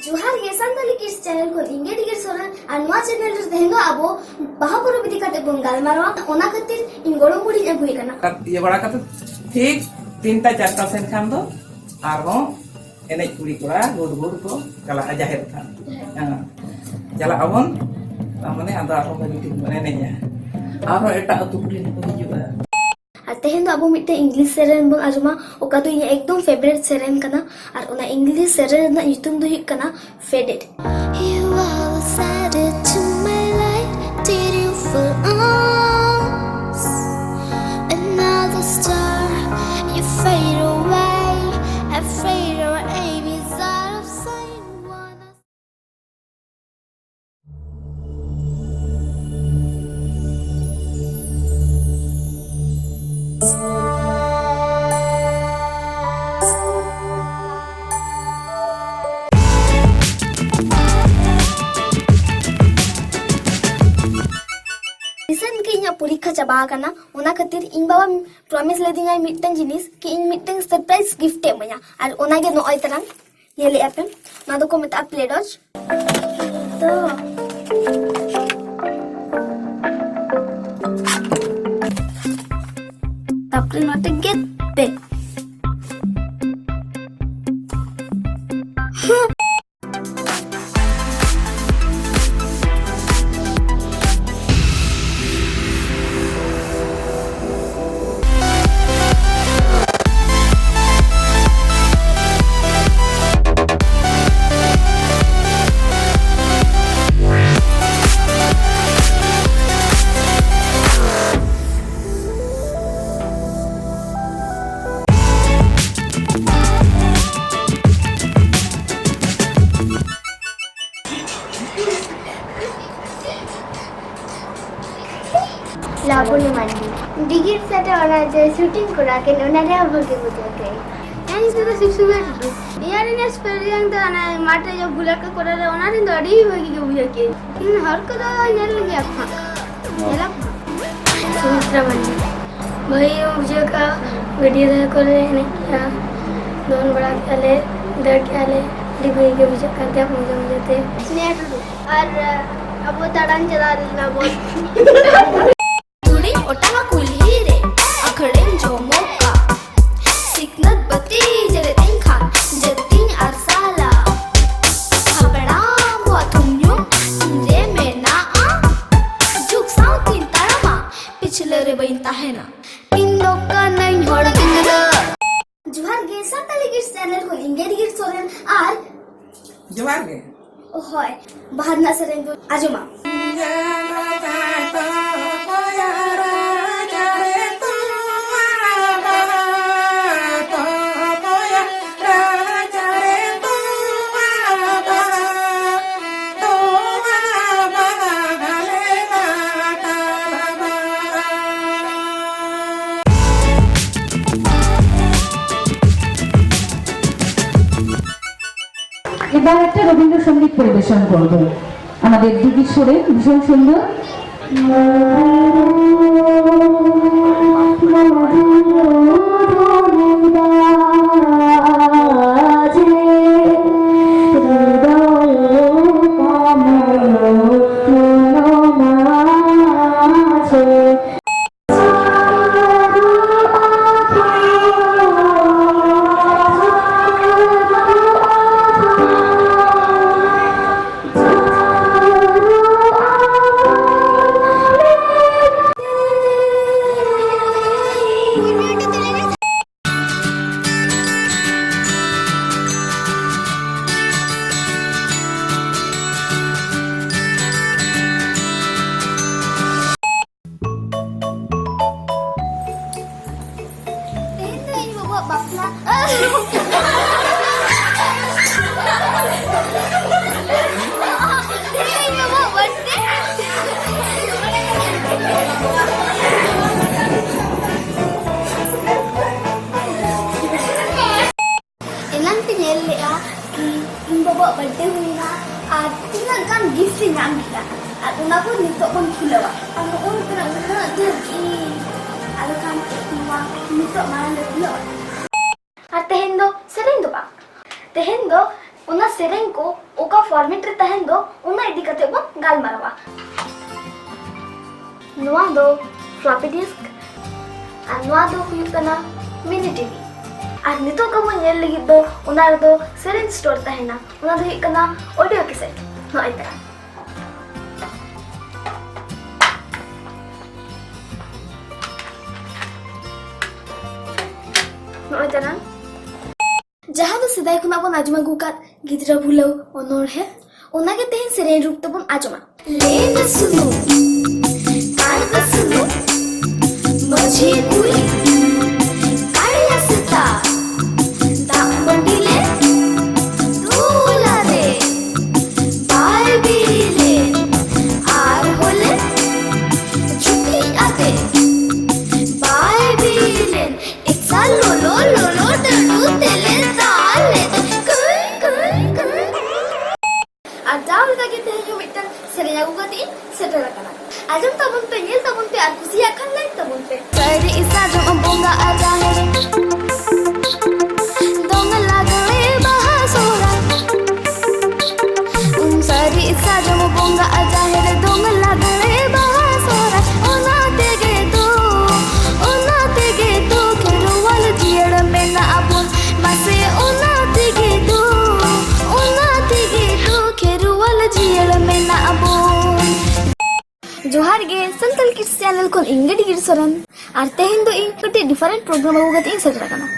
ᱡᱚᱦᱟᱨ ᱜᱮ, ᱥᱟᱱᱛᱟᱞᱤ ᱠᱤᱰᱥ ᱪᱮᱱᱮᱞ ᱠᱷᱚᱱ ᱤᱧ ᱜᱮ ᱰᱤᱜᱤᱨ ᱥᱚᱨᱮᱱ᱾ ᱟᱨ ᱱᱚᱣᱟ ᱪᱮᱱᱮᱞ ᱨᱮ ᱛᱮᱦᱮᱧ ᱫᱚ ᱟᱵᱚ ᱵᱟᱦᱟ ᱯᱚᱨᱚᱵᱽ ᱤᱫᱤ ᱠᱟᱛᱮ ᱵᱚᱱ ᱜᱟᱞᱢᱟᱨᱟᱣᱟ᱾ ᱚᱱᱟ ᱠᱷᱟᱹᱛᱤᱨ ᱤᱧ ᱜᱚᱲᱚᱢ ᱵᱩᱲᱦᱤᱧ ᱟᱹᱜᱩᱭᱮ ᱠᱟᱱᱟ᱾ ᱤᱭᱟᱹ ᱵᱟᱲᱟ ᱠᱟᱛᱮ ᱴᱷᱤᱠ ᱛᱤᱱᱴᱟ ᱪᱟᱨᱴᱟ ᱥᱮᱱ ᱠᱷᱟᱱ ᱫᱚ ᱟᱨᱦᱚᱸ ᱮᱱᱮᱡ ᱠᱩᱲᱤ ᱠᱚᱲᱟ ᱜᱩᱲ ᱜᱩᱲ ᱠᱚ ᱪᱟᱞᱟᱜᱼᱟ ᱡᱟᱦᱮᱨ ᱛᱷᱟᱱ᱾ ᱦᱮᱸ᱾ ᱪᱟᱞᱟᱜ ᱟᱵᱚᱱ, ᱛᱟᱨ ᱢᱟᱱᱮ ᱟᱫᱚ ᱟᱨᱦᱚᱸ ᱵᱷᱟᱹᱜᱤ ᱴᱷᱤᱠ ᱵᱚᱱ ᱮᱱᱮᱡᱟ᱾ ᱟᱨᱦᱚᱸ ᱮᱴᱟᱜ ᱟᱹᱛᱩ ᱠᱚᱨᱮᱱ ᱠᱚ ᱦᱤᱡᱩᱜᱼᱟ᱾ ᱟᱨ ᱛᱮᱦᱮᱧ ᱫᱚ ᱟᱵᱚ ᱢᱤᱫᱴᱮᱱ ᱤᱝᱞᱤᱥ ᱥᱮᱨᱮᱧ ᱵᱚᱱ ᱟᱸᱡᱚᱢᱟ, ᱚᱠᱟ ᱫᱚ ᱤᱧᱟᱹᱜ ᱮᱠᱫᱚᱢ ᱯᱷᱮᱵᱟᱨᱮᱴ ᱥᱮᱨᱮᱧ ᱠᱟᱱᱟ᱾ ᱟᱨ ᱚᱱᱟ ᱤᱝᱞᱤᱥ ᱥᱮᱨᱮᱧ ᱨᱮᱱᱟᱜ ᱧᱩᱛᱩᱢ ᱫᱚ ᱦᱩᱭᱩᱜ ᱠᱟᱱᱟ Faded. You are the side to my light, did you fall on another star? You fade away, afraid our aim is out of sight. Wanna Recent ᱜᱮ ᱤᱧᱟᱹᱜ ᱯᱚᱨᱤᱠᱠᱷᱟ ᱪᱟᱵᱟ ᱟᱠᱟᱱᱟ, ᱚᱱᱟ ᱠᱷᱟᱹᱛᱤᱨ ᱤᱧ ᱵᱟᱵᱟ promise ᱞᱮᱫᱤᱧᱟᱭ ᱢᱤᱫᱴᱟᱝ ᱡᱤᱱᱤᱥ, ᱠᱤ ᱤᱧ ᱢᱤᱫᱴᱟᱝ surprise gift ᱮ ᱤᱢᱟᱹᱧᱟ, ᱟᱨ ᱚᱱᱟᱜᱮ ᱱᱚᱜᱼᱚᱭ ᱛᱟᱞᱟᱝ᱾ ᱧᱮᱞᱮᱜᱼᱟ ᱯᱮ, ᱱᱚᱣᱟ ᱫᱚᱠᱚ ᱢᱮᱛᱟᱜᱼᱟ Play-Doh᱾ ᱛᱚ, ᱛᱟᱨᱯᱚᱨᱮ ᱱᱚᱛᱮ ᱜᱮᱫ ᱯᱮ᱾ ᱞᱟᱵᱚᱱᱤ ᱢᱟᱱᱰᱤ, ᱰᱤᱜᱤᱨ ᱥᱟᱛᱮ ᱚᱱᱟ ᱡᱮ shooting ᱠᱚᱨᱟᱣ ᱠᱮᱫ, ᱚᱱᱟ ᱨᱮᱦᱚᱸ ᱵᱷᱟᱜᱮ ᱵᱩᱡᱷᱟᱹᱣ ᱠᱮᱫ᱾ ᱦᱮᱸ, ᱱᱤᱛᱚᱜ ᱫᱚ ᱥᱤᱵ ᱥᱩᱵᱤᱫᱷᱟ ᱴᱩᱰᱩ᱾ ᱱᱤᱭᱟᱹ ᱨᱮᱱᱟᱜ ᱥᱯᱮᱞᱤᱝ ᱫᱚ ᱚᱱᱟ ᱢᱟᱴᱷ ᱨᱮ ᱡᱚᱵ ᱵᱷᱩᱞᱟᱨ ᱠᱚ ᱠᱚᱨᱟᱣ ᱞᱮᱫᱟ, ᱚᱱᱟ ᱨᱮᱱ ᱫᱚ ᱟᱹᱰᱤ ᱵᱷᱟᱹᱜᱤ ᱜᱮ ᱵᱩᱡᱷᱟᱹᱣ ᱠᱮᱫ᱾ ᱦᱩᱸ, ᱦᱚᱲ ᱠᱚᱫᱚ ᱧᱮᱞ ᱞᱮᱱ ᱜᱮᱭᱟ ᱠᱚ ᱦᱟᱸᱜ᱾ ᱧᱮᱞᱚᱜ ᱠᱟᱱᱟ᱾ ᱥᱩᱢᱤᱛᱨᱟ ᱢᱟᱱᱰᱤ, ᱵᱷᱟᱹᱜᱤ ᱜᱮ ᱵᱩᱡᱷᱟᱹᱣ ᱠᱟᱜᱼᱟ᱾ ᱜᱟᱹᱰᱭᱟᱹ ᱫᱷᱟᱨᱮ ᱠᱚᱨᱮ ᱮᱱᱮᱡ ᱠᱮᱜᱼᱟ, ᱫᱚᱱ ᱵᱟᱲᱟ ᱠᱮᱜᱼᱟ ᱞᱮ, ᱫᱟᱹᱲ ᱠᱮᱜᱼᱟ ᱞᱮ, ᱟᱹᱰᱤ ᱵᱷᱟᱹᱜᱤ ᱜᱮ ᱵᱩᱡᱷᱟᱹᱜ ᱠᱟᱱ ᱛᱟᱦᱮᱸᱫ ᱢᱚᱡᱟ ᱢᱚᱡᱟ ᱛᱮ᱾ ᱥᱱᱮᱦᱟ ᱴᱩᱰᱩ, ᱟᱨ ᱟᱵᱚ ᱫᱟᱬᱟᱱ ᱪᱟᱞᱟᱣ ᱞᱮᱱᱟ ᱵᱚᱱ᱾ ᱫᱷᱩᱲᱤᱧ ᱚᱴᱟᱝᱟ ᱠᱩᱞᱦᱤ ᱨᱮ, ᱟᱹᱠᱷᱲᱟᱹᱧ ᱡᱚᱢᱚᱜᱼᱟ᱾ ᱥᱤᱠᱷᱱᱟᱹᱛ ᱵᱟᱹᱛᱤ ᱡᱮᱨᱮᱫ ᱤᱧ ᱠᱷᱟᱱ, ᱡᱟᱹᱛᱤᱧ ᱟᱨᱥᱟᱞᱟ᱾ ᱦᱟᱯᱲᱟᱢ ᱠᱚᱣᱟᱜ ᱛᱷᱩᱢ ᱧᱩᱢ ᱤᱧ ᱨᱮ ᱢᱮᱱᱟᱜᱼᱟ᱾ ᱡᱩᱜᱽ ᱥᱟᱶᱛᱤᱧ ᱛᱟᱲᱟᱢᱟ, ᱯᱤᱪᱷᱞᱟᱹ ᱨᱮ ᱵᱟᱹᱧ ᱛᱟᱦᱮᱱᱟ᱾ ᱤᱧ ᱥᱟᱱᱛᱟᱲᱤ ᱜᱤᱯᱷᱴ ᱪᱮᱱᱮᱞ ᱠᱷᱚᱱ ᱤᱧ ᱜᱮ ᱜᱤᱯᱷᱴ ᱥᱚᱨᱮᱱ ᱟᱨ ᱡᱚᱦᱟᱨ ᱜᱮ᱾ ᱦᱳᱭ, ᱵᱟᱦᱟ ᱨᱮᱱᱟᱜ ᱥᱮᱨᱮᱧ ᱫᱚ ᱟᱸᱡᱚᱢᱟ᱾ এবার একটা রবীন্দ্রসঙ্গীত পরিবেশন করব আমাদের দিদি সুরে, ভীষণ সুন্দর। ᱛᱮᱦᱮᱧ ᱫᱚ ᱤᱧ ᱵᱟᱵᱟᱣᱟᱜ ᱵᱟᱯᱞᱟ᱾ ᱛᱮᱦᱮᱧ ᱫᱚ ᱤᱧ ᱵᱟᱵᱟᱣᱟᱜ birthday᱾ ᱮᱱᱟᱝ ᱯᱮ ᱧᱮᱞ ᱞᱮᱜᱼᱟ ᱠᱤ ᱤᱧ ᱵᱟᱵᱟᱣᱟᱜ ᱵᱟᱨᱛᱷᱰᱮ ᱦᱩᱭᱱᱟ ᱟᱨ ᱛᱤᱱᱟᱹᱜ ᱜᱟᱱ ᱜᱤᱯᱷᱴ ᱤᱧ ᱧᱟᱢ ᱠᱮᱫᱟ, ᱟᱨ ᱚᱱᱟ ᱠᱚ ᱱᱤᱛᱚᱜ ᱵᱚᱱ ᱠᱷᱩᱞᱟᱹᱣᱟ᱾ ᱟᱨ ᱱᱚᱜᱼᱚᱭ ᱱᱚᱝᱠᱟᱱᱟᱜ ᱩᱱᱟᱹᱜ ᱰᱷᱮᱨ ᱜᱤᱯᱷᱴ, ᱟᱫᱚ ᱠᱷᱟᱱ ᱱᱚᱣᱟ ᱱᱤᱛᱚᱜ ᱢᱟᱲᱟᱝ ᱨᱮ ᱠᱷᱩᱞᱟᱹᱣᱟ᱾ ᱟᱨ ᱛᱮᱦᱮᱧ ᱫᱚ ᱥᱮᱨᱮᱧ ᱫᱚ ᱵᱟᱝ, ᱛᱮᱦᱮᱧ ᱫᱚ ᱚᱱᱟ ᱥᱮᱨᱮᱧ ᱠᱚ ᱚᱠᱟ ᱯᱷᱚᱨᱢᱮᱴ ᱨᱮ ᱛᱟᱦᱮᱱ ᱫᱚ, ᱚᱱᱟ ᱤᱫᱤ ᱠᱟᱛᱮ ᱵᱚᱱ ᱜᱟᱞᱢᱟᱨᱟᱣᱟ᱾ ᱱᱚᱣᱟ ᱫᱚ ᱯᱷᱞᱚᱯᱤ ᱰᱤᱥᱠ ᱟᱨ ᱱᱚᱣᱟ ᱫᱚ ᱦᱩᱭᱩᱜ ᱠᱟᱱᱟ ᱢᱤᱱᱤ ᱴᱤᱵᱷᱤ᱾ ᱟᱨ ᱱᱤᱛᱚᱜ ᱜᱮᱵᱚᱱ ᱧᱮᱞ ᱞᱟᱹᱜᱤᱫ ᱫᱚ ᱚᱱᱟ ᱨᱮᱫᱚ ᱥᱮᱨᱮᱧ ᱥᱴᱳᱨ ᱛᱟᱦᱮᱱᱟ, ᱚᱱᱟ ᱫᱚ ᱦᱩᱭᱩᱜ ᱠᱟᱱᱟ ᱚᱰᱤᱭᱳ ᱠᱮᱥᱮᱴ᱾ ᱱᱚᱜᱼᱚᱭ ᱛᱟᱨᱟ᱾ ᱱᱚᱜᱼᱚᱭ ᱛᱟᱨᱟ᱾ ᱡᱟᱦᱟᱸ ᱫᱚ ᱥᱮᱫᱟᱭ ᱠᱷᱚᱱᱟᱜ ᱵᱚᱱ ᱟᱸᱡᱚᱢ ᱟᱹᱜᱩ ᱟᱠᱟᱫ ᱜᱤᱫᱽᱨᱟᱹ ᱵᱷᱩᱞᱟᱹᱣ ᱚᱱᱚᱬᱦᱮ, ᱚᱱᱟᱜᱮ ᱛᱮᱦᱮᱧ ᱥᱮᱨᱮᱧ ᱨᱩᱯ ᱛᱮᱵᱚᱱ ᱟᱸᱡᱚᱢᱟ᱾ ᱞᱮ ᱢᱮ ᱥᱩᱱᱩᱢ, ᱟᱬᱜᱚ ᱥᱩᱱᱩᱢ, ᱢᱟᱹᱡᱷᱤ ᱠᱩᱲᱤ, ᱠᱟᱲᱤᱭᱟ ᱥᱮᱛᱟ, ᱫᱟᱜ ᱢᱟᱹᱰᱤ ᱞᱮ ᱫᱩᱞ ᱟᱫᱮ, ᱵᱟᱭ ᱵᱤᱞᱤ ᱞᱮᱱ, ᱟᱨᱦᱚᱸ ᱞᱮ ᱡᱩᱴᱤᱡ ᱟᱫᱮ, ᱵᱟᱭ ᱵᱤᱞᱤ ᱞᱮᱱ, ᱮᱠᱥᱟ ᱞᱚᱞᱚ ᱞᱚᱞᱚ ᱰᱟᱹᱰᱩ ᱛᱮᱞᱮ ᱫᱟᱞ ᱞᱮᱫᱮ, ᱠᱩᱭ, ᱠᱩᱭ, ᱠᱩᱭ᱾ ᱟᱨ ᱡᱟᱣ ᱞᱮᱠᱟ ᱜᱮ ᱛᱮᱦᱮᱧ ᱦᱚᱸ ᱢᱤᱫᱴᱟᱝ ᱥᱮᱨᱮᱧ ᱟᱹᱜᱩ ᱠᱟᱛᱮ ᱤᱧ ᱥᱮᱴᱮᱨ ᱟᱠᱟᱱᱟ᱾ ᱟᱸᱡᱚᱢ ᱛᱟᱵᱚᱱ ᱯᱮ, ᱧᱮᱞ ᱛᱟᱵᱚᱱ ᱯᱮ ᱟᱨ ᱠᱩᱥᱤᱭᱟᱜ ᱠᱷᱟᱱ ᱞᱟᱭᱤᱠ ᱛᱟᱵᱚᱱ ᱯᱮ᱾ ᱥᱟᱹᱨᱤ ᱥᱟᱨᱡᱚᱢ ᱵᱚᱸᱜᱟ ᱟᱨ ᱡᱟᱦᱮᱨ ᱨᱮ ᱫᱚᱝ ᱞᱟᱜᱽᱲᱮ ᱵᱟᱦᱟ ᱥᱚᱦᱨᱟᱭ᱾ ᱩᱢ ᱥᱟᱹᱨᱤ ᱥᱟᱨᱡᱚᱢ ᱵᱚᱸᱜᱟ ᱟᱨ ᱡᱟᱦᱮᱨ ᱨᱮ ᱫᱚᱝ ᱞᱟᱜᱽᱲᱮ ᱵᱟᱦᱟ ᱥᱚᱦᱨᱟᱭ᱾ ᱚᱱᱟ ᱛᱮᱜᱮ ᱫᱚ, ᱚᱱᱟ ᱛᱮᱜᱮ ᱫᱚ ᱠᱷᱮᱨᱣᱟᱞ ᱡᱤᱭᱟᱹᱲ ᱢᱮᱱᱟᱜ ᱵᱚᱱ᱾ ᱢᱟᱥᱮ ᱚᱱᱟ ᱛᱮᱜᱮ ᱫᱚ, ᱚᱱᱟ ᱛᱮᱜᱮ ᱫᱚ ᱠᱷᱮᱨᱣᱟᱞ ᱡᱤᱭᱟᱹᱲ ᱢᱮᱱᱟᱜ ᱵᱚᱱ᱾ ᱡᱚᱦᱟᱨ ᱜᱮ, ᱥᱟᱱᱛᱟᱲ Kids Channel ᱠᱷᱚᱱ ᱤᱧ ᱜᱮ ᱰᱤᱜᱤᱨ ᱥᱚᱨᱮᱱ᱾ ᱟᱨ ᱛᱮᱦᱮᱧ ᱫᱚ ᱤᱧ ᱠᱟᱹᱴᱤᱡ different program ᱟᱹᱜᱩ ᱠᱟᱛᱮ ᱤᱧ ᱥᱮᱴᱮᱨ ᱟᱠᱟᱱᱟ᱾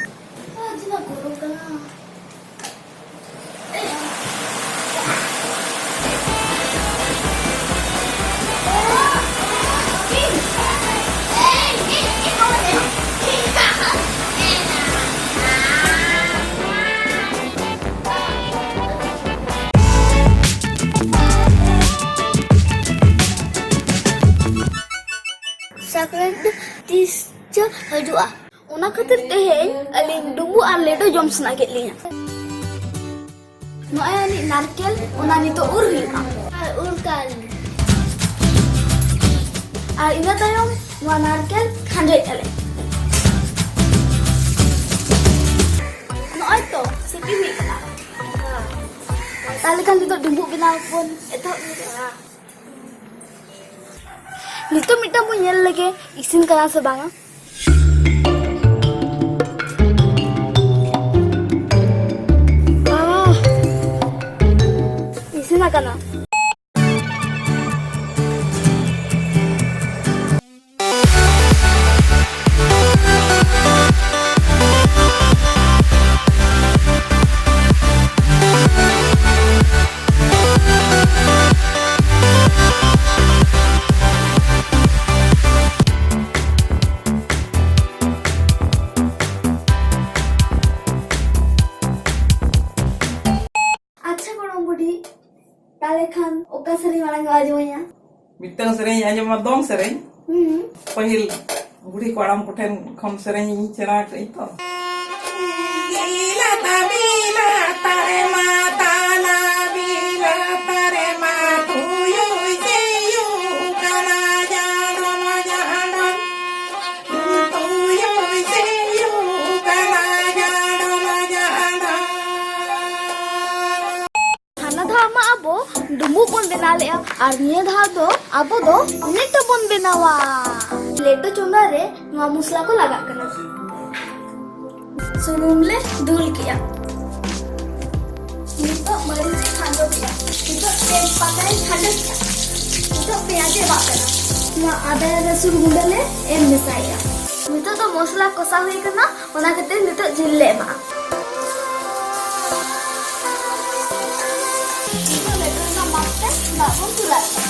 ᱥᱟᱠᱨᱟᱛ ᱫᱚ ᱛᱤᱥ ᱪᱚ ᱦᱤᱡᱩᱜᱼᱟ, ᱚᱱᱟ ᱠᱷᱟᱹᱛᱤᱨ ᱛᱮᱦᱮᱧ ᱟᱹᱞᱤᱧ ᱰᱩᱸᱵᱩᱜ ᱟᱨ ᱞᱮᱴᱚ ᱡᱚᱢ ᱥᱟᱱᱟ ᱠᱮᱫ ᱞᱤᱧᱟ᱾ ᱱᱚᱜᱼᱚᱭ ᱟᱹᱞᱤᱧ ᱱᱟᱨᱠᱮᱞ, ᱚᱱᱟ ᱱᱤᱛᱚᱜ ᱩᱨ ᱦᱩᱭᱩᱜᱼᱟ᱾ ᱟᱨ ᱩᱨ ᱠᱟᱜ ᱞᱤᱧ᱾ ᱟᱨ ᱤᱱᱟᱹ ᱛᱟᱭᱚᱢ ᱱᱚᱣᱟ ᱱᱟᱨᱠᱮᱞ ᱠᱷᱟᱸᱡᱚᱭᱮᱫᱼᱟ ᱞᱮ᱾ ᱱᱚᱜᱼᱚᱭ ᱛᱚ ᱥᱤᱯᱤ ᱦᱩᱭ ᱠᱟᱱᱟ᱾ ᱛᱟᱦᱞᱮ ᱠᱷᱟᱱ ᱱᱤᱛᱚᱜ ᱰᱩᱸᱵᱩᱜ ᱵᱮᱱᱟᱣ ᱵᱚᱱ ᱮᱛᱚᱦᱚᱵ ᱞᱮᱜᱮ᱾ ᱱᱤᱛᱚᱜ ᱢᱤᱫᱴᱟᱝ ᱵᱚᱱ ᱧᱮᱞ ᱞᱮᱜᱮ, ᱤᱥᱤᱱ ᱠᱟᱱᱟ ᱥᱮ ᱵᱟᱝᱟ᱾ ᱟᱦ, ᱤᱥᱤᱱ ᱟᱠᱟᱱᱟ᱾ ᱛᱟᱦᱞᱮ ᱠᱷᱟᱱ ᱚᱠᱟ ᱥᱮᱨᱮᱧ ᱢᱟᱲᱟᱝ ᱮᱢ ᱟᱸᱡᱚᱢᱟᱹᱧᱟ? ᱢᱤᱫᱴᱟᱝ ᱥᱮᱨᱮᱧ ᱟᱸᱡᱚᱢᱟ, ᱫᱚᱝ ᱥᱮᱨᱮᱧ᱾ ᱦᱩᱸ᱾ ᱯᱟᱹᱦᱤᱞ ᱵᱩᱲᱦᱤ ᱠᱚ ᱦᱟᱲᱟᱢ ᱠᱚᱴᱷᱮᱱ ᱠᱷᱚᱱ ᱥᱮᱨᱮᱧ ᱤᱧ ᱥᱮᱬᱟ ᱟᱠᱟᱫᱟᱹᱧ ᱛᱚ᱾ ᱦᱟᱱᱟ ᱫᱷᱟᱣ ᱢᱟ ᱟᱵᱚ ᱰᱩᱸᱵᱩᱜ ᱵᱚᱱ ᱵᱮᱱᱟᱣ ᱞᱮᱜᱼᱟ, ᱟᱨ ᱱᱤᱭᱟᱹ ᱫᱷᱟᱣ ᱫᱚ ᱟᱵᱚ ᱫᱚ ᱞᱮᱴᱚ ᱵᱚᱱ ᱵᱮᱱᱟᱣᱟ᱾ ᱞᱮᱴᱚ ᱪᱚᱸᱫᱟ ᱨᱮ ᱱᱚᱣᱟ ᱢᱚᱥᱞᱟ ᱠᱚ ᱞᱟᱜᱟᱜ ᱠᱟᱱᱟ᱾ ᱥᱩᱱᱩᱢ ᱞᱮ ᱫᱩᱞ ᱠᱮᱜᱼᱟ᱾ ᱱᱤᱛᱚᱜ ᱢᱟᱹᱨᱤᱪ ᱤᱧ ᱠᱷᱟᱸᱡᱚ ᱠᱮᱜᱼᱟ᱾ ᱱᱤᱛᱚᱜ ᱛᱮᱡᱽ ᱯᱟᱛᱟᱧ ᱠᱷᱟᱸᱡᱚ ᱠᱮᱜᱼᱟ᱾ ᱱᱤᱛᱚᱜ ᱯᱮᱸᱭᱟᱡᱽ ᱮ ᱮᱢᱟᱜ ᱠᱟᱱᱟ᱾ ᱱᱚᱣᱟ ᱟᱫᱟ ᱨᱟᱹᱥᱩᱱ ᱜᱩᱸᱰᱟᱹ ᱞᱮ ᱮᱢ ᱢᱮᱥᱟᱭᱮᱜᱼᱟ᱾ ᱱᱤᱛᱚᱜ ᱫᱚ ᱢᱚᱥᱞᱟ ᱠᱚᱥᱟᱣ ᱦᱩᱭ ᱠᱟᱱᱟ, ᱚᱱᱟ ᱠᱷᱟᱹᱛᱤᱨ ᱱᱤᱛᱚᱜ ᱡᱤᱞ ᱞᱮ ᱮᱢᱟᱜᱼᱟ᱾ ᱱᱤᱛᱚᱜ ᱞᱮᱴᱚ ᱨᱮᱱᱟᱜ ᱢᱟᱯ ᱛᱮ ᱫᱟᱜ ᱵᱚᱱ ᱫᱩᱞᱟᱜ ᱠᱟᱱᱟ᱾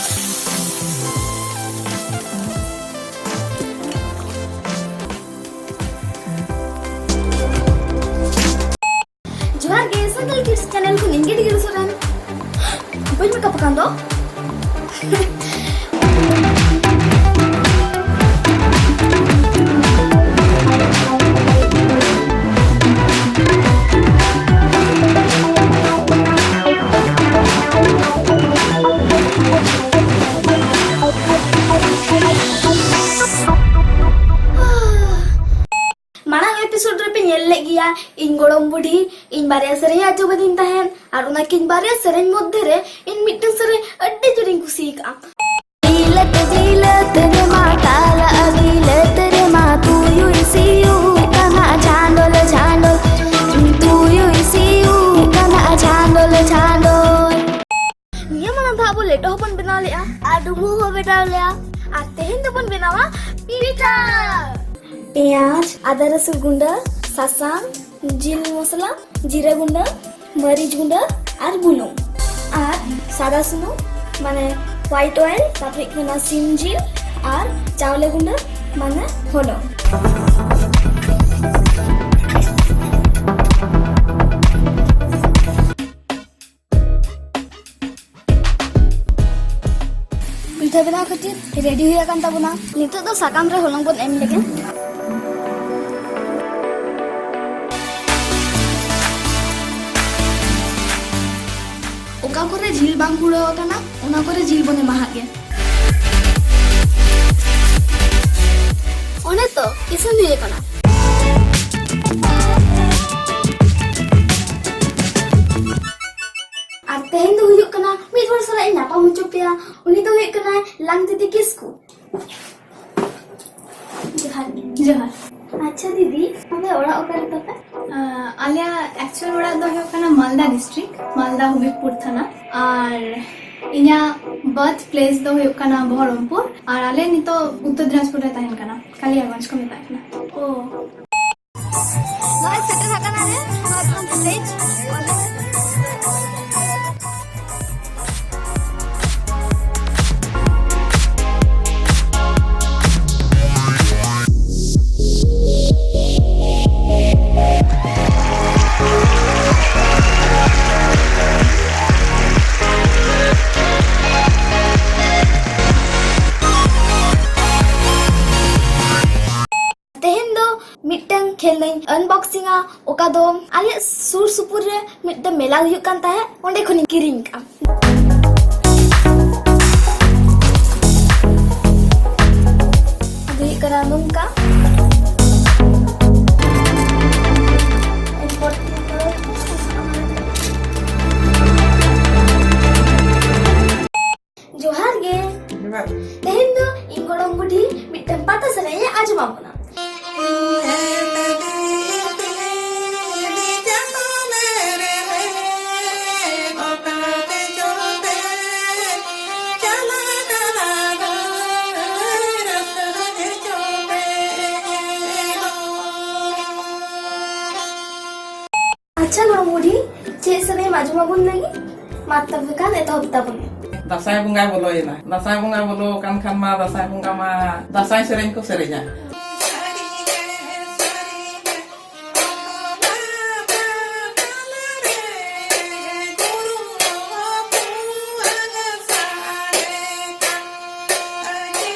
ᱡᱚᱦᱟᱨ ᱜᱮ, ᱥᱟᱱᱛᱟᱲ ᱠᱤᱰᱥ ᱪᱮᱱᱮᱞ ᱠᱷᱚᱱ ᱤᱧ ᱜᱮ ᱰᱤᱜᱽᱨᱤ ᱥᱚᱨᱮᱱ᱾ ᱵᱟᱹᱧ ᱢᱮᱠᱟᱯ ᱟᱠᱟᱱ ᱫᱚ᱾ ᱢᱟᱲᱟᱝ ᱮᱯᱤᱥᱳᱰ ᱨᱮᱯᱮ ᱧᱮᱞ ᱞᱮᱫ ᱜᱮᱭᱟ, ᱤᱧ ᱜᱚᱲᱚᱢ ᱵᱩᱰᱷᱤ ᱤᱧ ᱵᱟᱨᱭᱟ ᱥᱮᱨᱮᱧ ᱟᱸᱡᱚᱢ ᱟᱹᱫᱤᱧ ᱛᱟᱦᱮᱸᱱ, ᱟᱨ ᱚᱱᱟ ᱠᱤᱱ ᱵᱟᱨᱭᱟ ᱥᱮᱨᱮᱧ ᱢᱚᱫᱽᱫᱷᱮ ᱨᱮ ᱤᱧ ᱢᱤᱫᱴᱟᱝ ᱥᱮᱨᱮᱧ ᱟᱹᱰᱤ ᱡᱳᱨᱤᱧ ᱠᱩᱥᱤ ᱟᱠᱟᱫᱼᱟ᱾ ᱵᱤᱞᱟᱹᱛ ᱵᱤᱞᱟᱹᱛ ᱨᱮᱢᱟ ᱛᱟᱞᱟ ᱵᱤᱞᱟᱹᱛ ᱨᱮᱢᱟ ᱛᱩᱭᱩᱭ ᱥᱤᱭᱩᱜ ᱠᱟᱱᱟ ᱪᱟᱸᱰᱚᱞ ᱪᱟᱸᱰᱚᱞ, ᱛᱩᱭᱩᱭ ᱥᱤᱭᱩᱜ ᱠᱟᱱᱟ ᱪᱟᱸᱰᱚᱞ ᱪᱟᱸᱰᱚᱞ᱾ ᱱᱤᱭᱟᱹ ᱢᱟᱲᱟᱝ ᱫᱚ ᱟᱵᱚ ᱞᱮᱴᱚ ᱦᱚᱸᱵᱚᱱ ᱵᱮᱱᱟᱣ ᱞᱮᱜᱼᱟ ᱟᱨ ᱰᱩᱸᱵᱩᱜ ᱦᱚᱸ ᱵᱮᱱᱟᱣ ᱞᱮᱜᱼᱟ, ᱟᱨ ᱛᱮᱦᱮᱧ ᱫᱚᱵᱚᱱ ᱵᱮᱱᱟᱣᱟ ᱯᱤᱴᱷᱟᱹ᱾ ᱯᱮᱸᱭᱟᱡᱽ, ᱟᱫᱟ ᱨᱟᱹᱥᱩᱱ ᱜᱩᱸᱰᱟᱹ, ᱥᱟᱥᱟᱝ, ᱡᱤᱞ ᱢᱚᱥᱞᱟ, ᱡᱤᱨᱟᱹ ᱜᱩᱸᱰᱟᱹ, ᱢᱟᱹᱨᱤᱪ ᱜᱩᱸᱰᱟᱹ ᱟᱨ ᱵᱩᱞᱩᱝ, ᱟᱨ ᱥᱟᱫᱟ ᱥᱩᱱᱩᱢ, ᱢᱟᱱᱮ ᱦᱳᱣᱟᱭᱤᱴ ᱚᱭᱮᱞ, ᱛᱟᱨᱯᱚᱨᱮ ᱦᱩᱭᱩᱜ ᱠᱟᱱᱟ ᱥᱤᱢ ᱡᱤᱞ ᱟᱨ ᱪᱟᱣᱞᱮ ᱜᱩᱸᱰᱟᱹ, ᱢᱟᱱᱮ ᱦᱚᱞᱚᱝ᱾ ᱵᱮᱱᱟᱣ ᱠᱷᱟᱹᱛᱤᱨ ᱨᱮᱰᱤ ᱦᱩᱭ ᱟᱠᱟᱱ ᱛᱟᱵᱚᱱᱟ᱾ ᱱᱤᱛᱚᱜ ᱫᱚ ᱥᱟᱠᱟᱢ ᱨᱮ ᱦᱚᱞᱚᱝ ᱵᱚᱱ ᱮᱢ ᱞᱮᱜᱮ᱾ ᱚᱠᱟ ᱠᱚᱨᱮ ᱡᱤᱞ ᱵᱟᱝ ᱠᱩᱲᱟᱹᱣ ᱟᱠᱟᱱᱟ, ᱚᱱᱟ ᱠᱚᱨᱮ ᱡᱤᱞ ᱵᱚᱱ ᱮᱢᱟᱦᱟᱜ ᱜᱮ᱾ ᱚᱱᱮ ᱛᱚ, ᱤᱥᱤᱱ ᱦᱩᱭ ᱟᱠᱟᱱᱟ᱾ ᱟᱨ ᱛᱮᱦᱮᱧ ᱫᱚ ᱦᱩᱭᱩᱜ ᱠᱟᱱᱟ ᱢᱤᱫ ᱦᱚᱲ ᱥᱟᱞᱟᱜ ᱤᱧ ᱧᱟᱯᱟᱢ ᱦᱚᱪᱚ ᱯᱮᱭᱟ᱾ ᱩᱱᱤ ᱫᱚ ᱦᱩᱭᱩᱜ ᱠᱟᱱᱟᱭ ᱞᱟᱝᱛᱤᱛᱤ ᱠᱤᱥᱠᱩ᱾ ᱡᱚᱦᱟᱨ ᱜᱮ᱾ ᱡᱚᱦᱟᱨ᱾ ᱟᱪᱪᱷᱟ ᱫᱤᱫᱤ, ᱟᱯᱮ ᱚᱲᱟᱜ ᱚᱠᱟ ᱨᱮ ᱛᱟᱯᱮ? ᱟᱸ, ᱟᱞᱮᱭᱟᱜ actual ᱚᱲᱟᱜ ᱫᱚ ᱦᱩᱭᱩᱜ ᱠᱟᱱᱟ ᱢᱟᱞᱫᱟ district, ᱢᱟᱞᱫᱟ ᱦᱚᱵᱤᱵᱽᱯᱩᱨ ᱛᱷᱟᱱᱟ᱾ ᱟᱨ ᱤᱧᱟᱹᱜ birth place ᱫᱚ ᱦᱩᱭᱩᱜ ᱠᱟᱱᱟ ᱵᱚᱦᱚᱨᱚᱢᱯᱩᱨ᱾ ᱟᱨ ᱟᱞᱮ ᱱᱤᱛᱚᱜ ᱩᱛᱛᱚᱨ ᱫᱤᱱᱟᱡᱽᱯᱩᱨ ᱞᱮ ᱛᱟᱦᱮᱱ ᱠᱟᱱᱟ, ᱠᱟᱞᱤᱭᱟᱜᱚᱸᱡᱽ ᱠᱚ ᱢᱮᱛᱟᱜ ᱠᱟᱱᱟ᱾ ᱚ᱾ ᱱᱚᱜᱼᱚᱭ ᱥᱮᱴᱮᱨ ᱟᱠᱟᱱᱟ ᱞᱮ ᱱᱚᱣᱟ ᱠᱚ ᱥᱴᱮᱡᱽ᱾ ᱛᱮᱦᱮᱧ ᱫᱚ ᱢᱤᱫᱴᱟᱝ ᱠᱷᱮᱞᱱᱟᱧ unboxing ᱟ, ᱚᱠᱟ ᱫᱚ ᱟᱞᱮᱭᱟᱜ ᱥᱩᱨ ᱥᱩᱯᱩᱨ ᱨᱮ ᱢᱤᱫᱴᱟᱝ ᱢᱮᱞᱟ ᱦᱩᱭᱩᱜ ᱠᱟᱱ ᱛᱟᱦᱮᱸᱫ, ᱚᱸᱰᱮ ᱠᱷᱚᱱᱤᱧ ᱠᱤᱨᱤᱧ ᱠᱟᱜᱼᱟ᱾ ᱟᱫᱚ ᱦᱩᱭᱩᱜ ᱠᱟᱱᱟ ᱱᱚᱝᱠᱟ᱾ ᱮᱨᱯᱚᱨ ᱡᱚᱦᱟᱨ ᱜᱮ᱾ ᱡᱚᱦᱟᱨ᱾ ᱛᱮᱦᱮᱧ ᱫᱚ ᱤᱧ ᱜᱚᱲᱚᱢ ᱵᱩᱰᱷᱤ ᱢᱤᱫᱴᱟᱝ ᱯᱟᱛᱟ ᱥᱮᱨᱮᱧ ᱮ ᱟᱸᱡᱚᱢ ᱟᱵᱚᱱᱟ᱾ ᱟᱪᱪᱷᱟ ᱜᱚᱲᱚᱢ ᱵᱩᱰᱷᱤ, ᱪᱮᱫ ᱥᱮᱨᱮᱧ ᱮᱢ ᱟᱸᱡᱚᱢ ᱟᱵᱚᱱ ᱞᱟᱹᱜᱤᱫ? ᱢᱟ ᱛᱚᱵᱮ ᱠᱷᱟᱱ ᱮᱛᱚᱦᱚᱵ ᱛᱟᱵᱚᱱ ᱢᱮ᱾ ᱫᱟᱸᱥᱟᱭ ᱵᱚᱸᱜᱟ ᱵᱚᱞᱚᱭᱮᱱᱟ, ᱫᱟᱸᱥᱟᱭ ᱵᱚᱸᱜᱟ ᱵᱚᱞᱚ ᱟᱠᱟᱱ ᱠᱷᱟᱱ ᱢᱟ ᱫᱟᱸᱥᱟᱭ ᱵᱚᱸᱜᱟ ᱢᱟ ᱫᱟᱸᱥᱟᱭ ᱥᱮᱨᱮᱧ ᱠᱚ ᱥᱮᱨᱮᱧᱟ᱾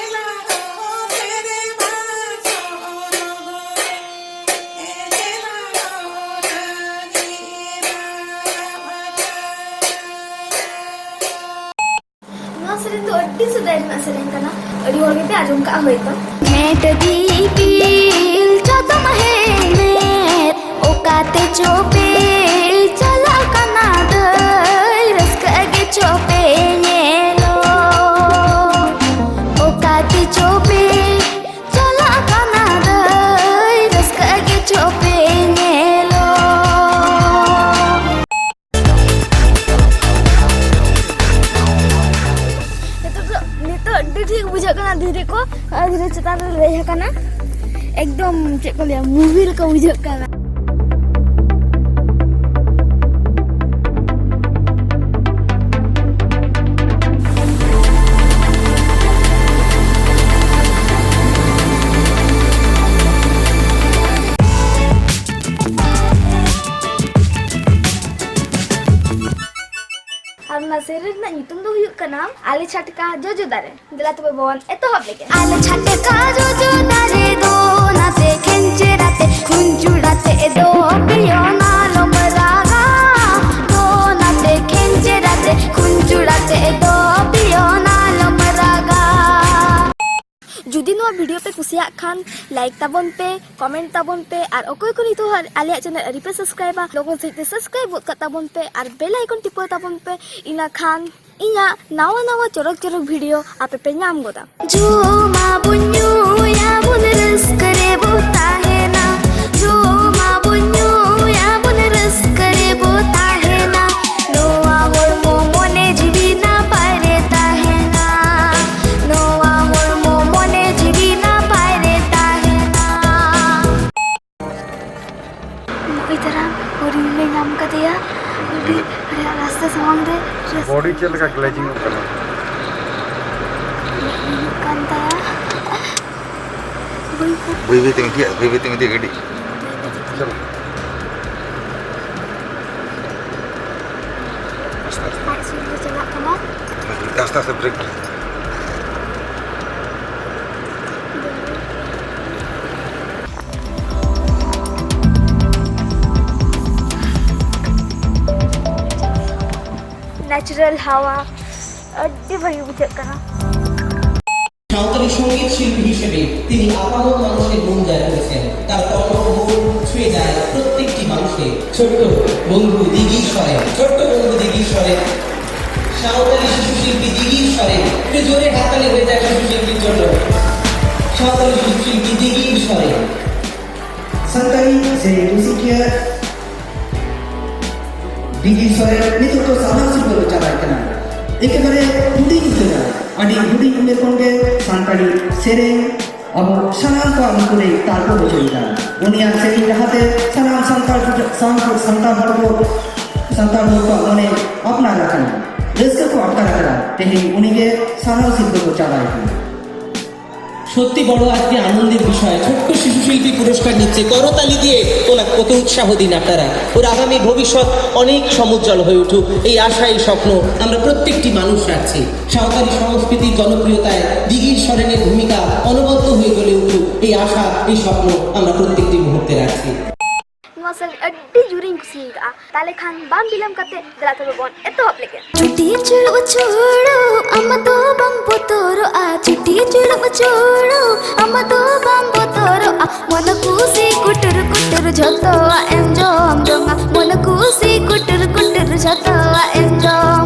ᱱᱤᱛᱚᱜ ᱟᱹᱰᱤ ᱥᱮᱫᱟᱭ ᱨᱮᱱᱟᱜ ᱥᱮᱨᱮᱧ ᱠᱟᱱᱟ, ᱟᱹᱰᱤ ᱦᱚᱲ ᱜᱮᱯᱮ ᱟᱸᱡᱚᱢ ᱠᱟᱜᱼᱟ ᱦᱳᱭᱛᱚ᱾ ᱢᱮᱫ ᱫᱤᱯᱤᱞ ᱪᱟᱛᱚᱢ ᱦᱮᱞᱢᱮᱫ, ᱚᱠᱟᱛᱮ ᱪᱚᱯᱮ ᱪᱟᱞᱟᱜ ᱠᱟᱱᱟ ᱫᱟᱹᱭ, ᱨᱟᱹᱥᱠᱟᱹ ᱜᱮ ᱪᱚᱯᱮ ᱧᱮᱞᱚᱜ᱾ ᱚᱠᱟᱛᱮ ᱪᱚᱯᱮ ᱪᱟᱞᱟᱜ ᱠᱟᱱᱟ ᱫᱟᱹᱭ, ᱨᱟᱹᱥᱠᱟᱹ ᱜᱮ ᱪᱚᱯᱮ ᱧᱮᱞᱚᱜ᱾ ᱱᱤᱛᱚᱜ ᱫᱚ, ᱱᱤᱛᱚᱜ ᱟᱹᱰᱤ ᱴᱷᱤᱠ ᱵᱩᱡᱷᱟᱹᱜ ᱠᱟᱱᱟ ᱫᱷᱤᱨᱤ ᱠᱚ, ᱟᱨ ᱫᱷᱤᱨᱤ ᱪᱮᱛᱟᱱ ᱨᱮ ᱞᱮ ᱫᱮᱡ ᱟᱠᱟᱱᱟ᱾ ᱮᱠᱫᱚᱢ ᱪᱮᱫ ᱠᱚ ᱞᱟᱹᱭᱟ, movie ᱞᱮᱠᱟ ᱵᱩᱡᱷᱟᱹᱜ ᱠᱟᱱᱟ᱾ ᱟᱨ ᱚᱱᱟ ᱥᱮᱨᱮᱧ ᱨᱮᱱᱟᱜ ᱧᱩᱛᱩᱢ ᱫᱚ ᱦᱩᱭᱩᱜ ᱠᱟᱱᱟ ᱟᱞᱮ ᱪᱷᱟᱴᱠᱟ ᱡᱚᱡᱚ ᱫᱟᱨᱮ᱾ ᱫᱮᱞᱟ ᱛᱚᱵᱮ ᱵᱚᱱ ᱮᱛᱚᱦᱚᱵ ᱞᱮᱜᱮ᱾ ᱟᱞᱮ ᱪᱷᱟᱴᱠᱟ ᱡᱚᱡᱚ ᱫᱟᱨᱮ ᱫᱚ ᱱᱟᱛᱮ ᱠᱷᱮᱧᱪᱮᱨᱟᱛᱮ ᱠᱷᱩᱧᱪᱩᱲᱟᱛᱮ ᱫᱚ ᱯᱤᱭᱳᱱᱟ ᱞᱚᱢ ᱨᱟᱜᱟ᱾ ᱫᱚ ᱱᱟᱛᱮ ᱠᱷᱮᱧᱪᱮᱨᱟᱛᱮ ᱠᱷᱩᱧᱪᱩᱲᱟᱛᱮ ᱫᱚ ᱯᱤᱭᱳᱱᱟ ᱞᱚᱢ ᱨᱟᱜᱟ᱾ ᱡᱩᱫᱤ ᱱᱚᱣᱟ video ᱯᱮ ᱠᱩᱥᱤᱭᱟᱜ ᱠᱷᱟᱱ, like ᱛᱟᱵᱚᱱ ᱯᱮ, comment ᱛᱟᱵᱚᱱ ᱯᱮ, ᱟᱨ ᱚᱠᱚᱭ ᱠᱚ ᱱᱤᱛᱚᱜ ᱦᱚᱸ ᱟᱞᱮᱭᱟᱜ channel ᱟᱹᱣᱨᱤ ᱯᱮ subscribeᱟ, ᱞᱚᱜᱚᱱ ᱥᱟᱺᱦᱤᱡ ᱛᱮ subscribe ᱜᱚᱫ ᱠᱟᱜ ᱛᱟᱵᱚᱱ ᱯᱮ ᱟᱨ bell icon ᱴᱤᱯᱟᱹᱣ ᱛᱟᱵᱚᱱ ᱯᱮ᱾ ᱤᱱᱟᱹ ᱠᱷᱟᱱ ᱤᱧᱟᱹᱜ ᱱᱟᱣᱟ ᱱᱟᱣᱟ ᱪᱚᱨᱚᱠ ᱪᱚᱨᱚᱠ video ᱟᱯᱮ ᱯᱮ ᱧᱟᱢ ᱜᱚᱫᱟ᱾ ᱡᱚᱢᱟᱵᱚᱱ ᱧᱩᱭᱟᱵᱚᱱ ᱨᱟᱹᱥᱠᱟᱹ ᱨᱮᱵᱚ ᱛᱟᱦᱮᱱᱟ, ᱡᱚᱢᱟᱵᱚᱱ ᱧᱩᱭᱟᱵᱚᱱ ᱨᱟᱹᱥᱠᱟᱹ ᱨᱮᱵᱚ ᱛᱟᱦᱮᱱᱟ, ᱱᱚᱣᱟ ᱦᱚᱲᱢᱚ ᱢᱚᱱᱮ ᱡᱤᱣᱤ ᱱᱟᱯᱟᱭ ᱨᱮ ᱛᱟᱦᱮᱱᱟ, ᱱᱚᱣᱟ ᱦᱚᱲᱢᱚ ᱢᱚᱱᱮ ᱡᱤᱣᱤ ᱱᱟᱯᱟᱭ ᱨᱮ ᱛᱟᱦᱮᱱᱟ᱾ ᱱᱚᱜᱼᱚᱭ ᱛᱟᱨᱟ ᱦᱚᱨᱤᱱ ᱞᱮ ᱧᱟᱢ ᱠᱟᱫᱮᱭᱟ᱾ ᱟᱹᱰᱤ ᱨᱮᱭᱟᱲ ᱨᱟᱥᱛᱟ ᱥᱟᱢᱟᱝ ᱨᱮ ᱨᱟᱹᱥᱠᱟᱹ ᱵᱚᱰᱤ ᱪᱮᱫ ᱞᱮᱠᱟ ᱜᱞᱮᱡᱤᱝ ᱚᱜ ᱠᱟᱱᱟ? ᱦᱩᱭᱩᱜ ᱠᱟᱱ ᱛᱟᱭᱟ᱾ ᱵᱟᱹᱭ ᱵᱟᱹᱭ ᱵᱟᱹᱭ ᱵᱟᱹᱭ ᱛᱮᱢ ᱤᱫᱤᱭᱟ, ᱵᱟᱹᱭ ᱵᱟᱹᱭ ᱛᱮᱢ ᱤᱫᱤᱭᱟ ᱜᱟᱹᱰᱤ᱾ ᱪᱚᱞᱚ᱾ ᱟᱥᱛᱮ ᱟᱥᱛᱮ᱾ ᱟᱡ ᱥᱩᱨ ᱨᱮ ᱪᱟᱞᱟᱜ ᱠᱟᱱᱟ᱾ ᱟᱥᱛᱮ ᱟᱥᱛᱮ ᱵᱨᱮᱠ᱾ ᱱᱮᱪᱟᱨᱟᱞ ᱦᱟᱣᱟ᱾ ᱟᱹᱰᱤ ᱵᱷᱟᱹᱜᱤ ᱵᱩᱡᱷᱟᱹᱜ ᱠᱟᱱᱟ᱾ সাঁওতালি সঙ্গীত শিল্পী হিসেবে তিনি আপামর মানুষের মন জয় করেছেন। তার কণ্ঠ মন ছুঁয়ে যায় প্রত্যেকটি মানুষের। ছোট্ট বন্ধু দিঘির স্বরে, ছোট্ট বন্ধু দিঘির স্বরে, সাঁওতালি শিশু শিল্পী দিঘির স্বরে। একটু জোরে হাততালি হয়ে যায় শিশু শিল্পীর জন্য। সাঁওতালি শিশু শিল্পী দিঘির স্বরে। ᱥᱟᱱᱛᱟᱲᱤ ᱥᱮᱨᱮᱧ ᱨᱩᱥᱤᱠᱤᱭᱟᱹ ᱰᱤᱜᱤ ᱥᱚᱨᱮᱱ ᱱᱤᱛᱚᱜ ᱫᱚ ᱥᱟᱱᱟᱢ ᱥᱤᱨᱯᱟᱹ ᱫᱚ ᱪᱟᱵᱟᱭ ᱠᱟᱱᱟ᱾ ᱮᱠᱮᱵᱟᱨᱮ ᱦᱩᱰᱤᱧ ᱩᱛᱟᱹᱨᱟ, ᱟᱹᱰᱤ ᱦᱩᱰᱤᱧ ᱩᱢᱮᱨ ᱠᱷᱚᱱ ᱜᱮ ᱥᱟᱱᱛᱟᱲᱤ ᱥᱮᱨᱮᱧ ᱟᱵᱚ ᱥᱟᱱᱟᱢ ᱠᱚᱣᱟᱜ ᱢᱩᱴᱷᱟᱹ ᱨᱮ ᱛᱟᱨᱠᱚ ᱦᱚᱪᱚᱭᱮᱫᱟ᱾ ᱩᱱᱤᱭᱟᱜ ᱥᱮᱨᱮᱧ ᱨᱟᱦᱟᱛᱮ ᱥᱟᱱᱟᱢ ᱥᱟᱱᱛᱟᱲ ᱥᱟᱱᱛᱟᱲ ᱥᱟᱱᱛᱟᱲ ᱦᱚᱲ ᱠᱚ ᱥᱟᱱᱛᱟᱲ ᱦᱚᱲ ᱠᱚᱣᱟᱜ ᱢᱚᱱᱮ ᱟᱯᱱᱟᱨ ᱟᱠᱟᱱᱟ, ᱨᱟᱹᱥᱠᱟᱹ ᱠᱚ ᱟᱴᱠᱟᱨ ᱟᱠᱟᱫᱟ᱾ ᱛᱮᱦᱮᱧ ᱩᱱᱤᱜᱮ ᱥᱟᱱᱟᱢ ᱥᱤᱨᱯᱟᱹ ᱠᱚ ᱪᱟᱵᱟᱭ ᱠᱟᱱᱟ᱾ সত্যি বড় আজকে আনন্দের বিষয়, ছোট্ট শিশু শিল্পী পুরস্কার নিচ্ছে, করতালি দিয়ে ওনাকে কত উৎসাহ দিন আপনারা। ওর আগামী ভবিষ্যৎ অনেক সমুজ্জ্বল হয়ে উঠুক, এই আশা, এই স্বপ্ন আমরা প্রত্যেকটি মানুষ রাখছি। সাঁওতালি সংস্কৃতির জনপ্রিয়তায় দিঘির সরেনের ভূমিকা অনবদ্য হয়ে জ্বলে উঠুক, এই আশা, এই স্বপ্ন আমরা প্রত্যেকটি মুহূর্তে রাখছি। ᱱᱚᱣᱟ ᱥᱮᱨᱮᱧ ᱟᱹᱰᱤ ᱡᱳᱨᱤᱧ ᱠᱩᱥᱤᱭᱟᱠᱟᱜᱼᱟ᱾ ᱛᱟᱦᱞᱮ ᱠᱷᱟᱱ ᱵᱟᱝ ᱵᱤᱞᱚᱢ ᱠᱟᱛᱮ ᱫᱮᱞᱟ ᱛᱚᱵᱮ ᱵᱚᱱ ᱮᱛᱚᱦᱚᱵ ᱞᱮᱜᱮ᱾ ᱪᱩᱴᱤ ᱪᱩᱲᱩᱵ ᱪᱩᱲᱩᱵ ᱟᱢ ᱫᱚ ᱵᱟᱢ ᱵᱚᱛᱚᱨᱚᱜᱼᱟ, ᱪᱩᱴᱤ ᱪᱩᱲᱩᱵ ᱪᱩᱲᱩᱵ ᱟᱢ ᱫᱚ ᱵᱟᱢ ᱵᱚᱛᱚᱨᱚᱜᱼᱟ᱾ ᱢᱚᱱ ᱠᱩᱥᱤ ᱠᱩᱴᱩᱨ ᱠᱩᱴᱩᱨ ᱡᱷᱚᱛᱚᱣᱟᱜ ᱮᱢ ᱡᱚᱢ ᱡᱚᱝᱟ, ᱢᱚᱱ ᱠᱩᱥᱤ ᱠᱩᱴᱩᱨ ᱠᱩᱴᱩᱨ ᱡᱷᱚᱛᱚᱣᱟᱜ ᱮᱢ ᱡᱚᱢ᱾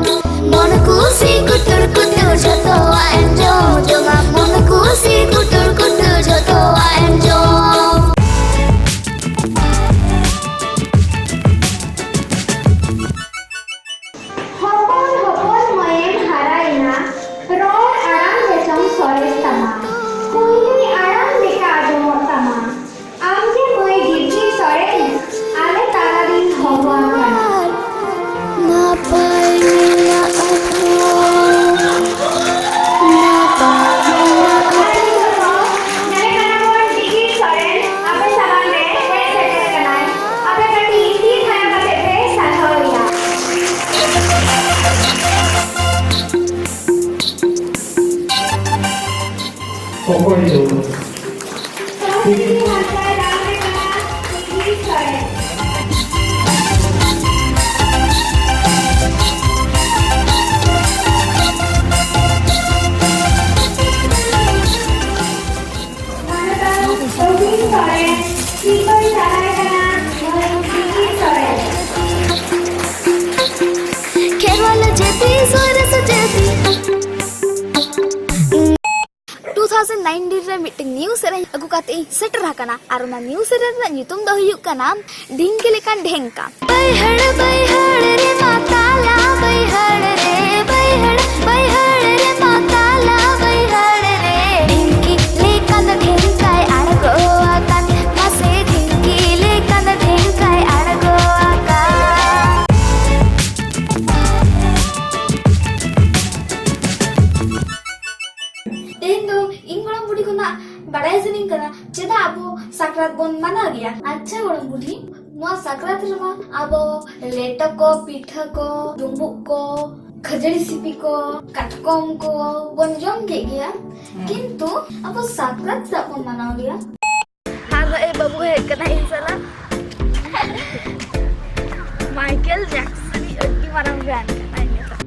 ᱢᱚᱱ ᱠᱩᱥᱤ ᱠᱩᱴᱩᱨ ᱠᱩᱴᱩᱨ ᱡᱷᱚᱛᱚᱣᱟᱜ ᱮᱢ ᱡᱚᱢ ᱡᱚᱝᱟ, ᱢᱚᱱ ᱠᱩᱥᱤ ᱠᱩᱴᱩᱨ ᱠᱩᱴᱩᱨ ᱡᱷᱚᱛᱚᱣᱟᱜ ᱮᱢ ᱡᱚᱢ᱾ ᱦᱚᱯᱚᱱ ᱦᱚᱯᱚᱱ ᱢᱟᱹᱭᱮᱢ ᱦᱟᱨᱟᱭᱮᱱᱟ, ᱨᱚᱲ ᱟᱲᱟᱝ ᱜᱮᱪᱚᱝ ᱥᱚᱨᱮᱥ ᱛᱟᱢᱟ, ᱠᱩᱲᱢᱤ ᱟᱲᱟᱝ ᱞᱮᱠᱟ ᱟᱸᱡᱚᱢᱚᱜ ᱛᱟᱢᱟ᱾ ᱟᱢ ᱜᱮ ᱢᱟᱹᱭ ᱜᱤᱫᱽᱨᱟᱹ ᱥᱚᱨᱮᱱ, ᱟᱞᱮ ᱛᱟᱞᱟ ᱨᱤᱱ ᱦᱚᱯᱚᱱ ᱠᱟᱱᱟ᱾ ᱱᱟᱯᱟᱭ ᱢᱮᱱᱟᱜ ᱟᱠᱚ᱾ ᱱᱟᱯᱟᱭ ᱢᱮᱱᱟᱜ ᱟᱠᱚ᱾ ᱧᱮᱞᱮ ᱠᱟᱱᱟ ᱵᱚᱱ ᱫᱤᱜᱤᱨ ᱥᱚᱨᱮᱱ ᱟᱯᱮ ᱥᱟᱢᱟᱝ ᱨᱮ ᱦᱮᱡ ᱥᱮᱴᱮᱨ ᱠᱟᱱᱟᱭ᱾ ᱟᱯᱮ ᱠᱟᱹᱴᱤᱡ ᱛᱤ ᱛᱷᱟᱭᱚ ᱠᱟᱛᱮ ᱯᱮ ᱥᱟᱨᱦᱟᱣ ᱮᱭᱟ᱾ ᱚᱠᱚᱭ ᱫᱚ? ᱥᱚᱝᱥᱠᱨᱤᱛᱤ ᱵᱷᱟᱥᱟ ᱨᱟᱜᱽ ᱨᱮ ᱠᱟᱱᱟ ᱫᱤᱜᱤᱨ ᱥᱚᱨᱮᱱ᱾ ᱱᱟᱭᱤᱱ ᱰᱤ ᱨᱮ ᱢᱤᱫᱴᱟᱝ ᱱᱤᱭᱩ ᱥᱮᱨᱮᱧ ᱟᱹᱜᱩ ᱠᱟᱛᱮ ᱤᱧ ᱥᱮᱴᱮᱨ ᱟᱠᱟᱱᱟ, ᱟᱨ ᱚᱱᱟ ᱱᱤᱭᱩ ᱥᱮᱨᱮᱧ ᱨᱮᱱᱟᱜ ᱧᱩᱛᱩᱢ ᱫᱚ ᱦᱩᱭᱩᱜ ᱠᱟᱱᱟ ᱰᱷᱤᱝᱠᱤ ᱞᱮᱠᱟᱱ ᱰᱷᱮᱝᱠᱟ᱾ ᱵᱟᱹᱭᱦᱟᱹᱲ ᱵᱟᱹᱭᱦᱟᱹᱲ ᱨᱮ ᱢᱟᱛᱟᱞᱟ, ᱵᱟᱹᱭᱦᱟᱹᱲ ᱨᱮ, ᱵᱟᱹᱭᱦᱟᱹᱲ ᱵᱟᱹᱭᱦᱟᱹᱲ ᱨᱮ ᱢᱟᱛᱟᱞᱟ, ᱵᱟᱹᱭᱦᱟᱹᱲ ᱨᱮ ᱰᱷᱤᱝᱠᱤ ᱞᱮᱠᱟᱱ ᱰᱷᱮᱝᱠᱟᱭ ᱟᱬᱜᱚ ᱟᱠᱟᱱ, ᱢᱟᱥᱮ ᱰᱷᱤᱝᱠᱤ ᱞᱮᱠᱟᱱ ᱰᱷᱮᱝᱠᱟᱭ ᱟᱬᱜᱚ ᱟᱠᱟᱱ᱾ ᱛᱮᱦᱮᱧ ᱫᱚ ᱤᱧ ᱜᱚᱲᱚᱢ ᱵᱩᱰᱷᱤ ᱠᱷᱚᱱᱟᱜ ᱵᱟᱲᱟᱭ ᱥᱟᱱᱟᱧ ᱠᱟᱱᱟ, ᱪᱮᱫᱟᱜ ᱟᱵᱚ ᱥᱟᱠᱨᱟᱛ ᱵᱚᱱ ᱢᱟᱱᱟᱣ ᱜᱮᱭᱟ? ᱟᱪᱪᱷᱟ ᱜᱚᱲᱚᱢ ᱵᱩᱰᱷᱤ, ᱱᱚᱣᱟ ᱥᱟᱠᱨᱟᱛ ᱨᱮᱢᱟ ᱟᱵᱚ ᱞᱮᱴᱚ ᱠᱚ, ᱯᱤᱴᱷᱟᱹ ᱠᱚ, ᱰᱩᱸᱵᱩᱜ ᱠᱚ, ᱠᱷᱟᱹᱡᱟᱹᱲᱤ ᱥᱤᱯᱤ ᱠᱚ, ᱠᱟᱴᱠᱚᱢ ᱠᱚ ᱵᱚᱱ ᱡᱚᱢ ᱠᱮᱫ ᱜᱮᱭᱟ, ᱠᱤᱱᱛᱩ ᱟᱵᱚ ᱥᱟᱠᱨᱟᱛ ᱪᱮᱫᱟᱜ ᱵᱚᱱ ᱢᱟᱱᱟᱣ ᱜᱮᱭᱟ? ᱟᱨ ᱱᱚᱜᱼᱚᱭ ᱵᱟᱹᱵᱩ ᱦᱮᱡ ᱠᱟᱱᱟ ᱤᱧ ᱥᱟᱞᱟᱜ᱾ ᱢᱟᱭᱠᱮᱞ ᱡᱮᱠᱥᱚᱱ ᱤᱡ ᱟᱹᱰᱤ ᱢᱟᱨᱟᱝ ᱯᱷᱮᱱ ᱠᱟᱱᱟᱭ ᱱᱤᱛᱚᱜ᱾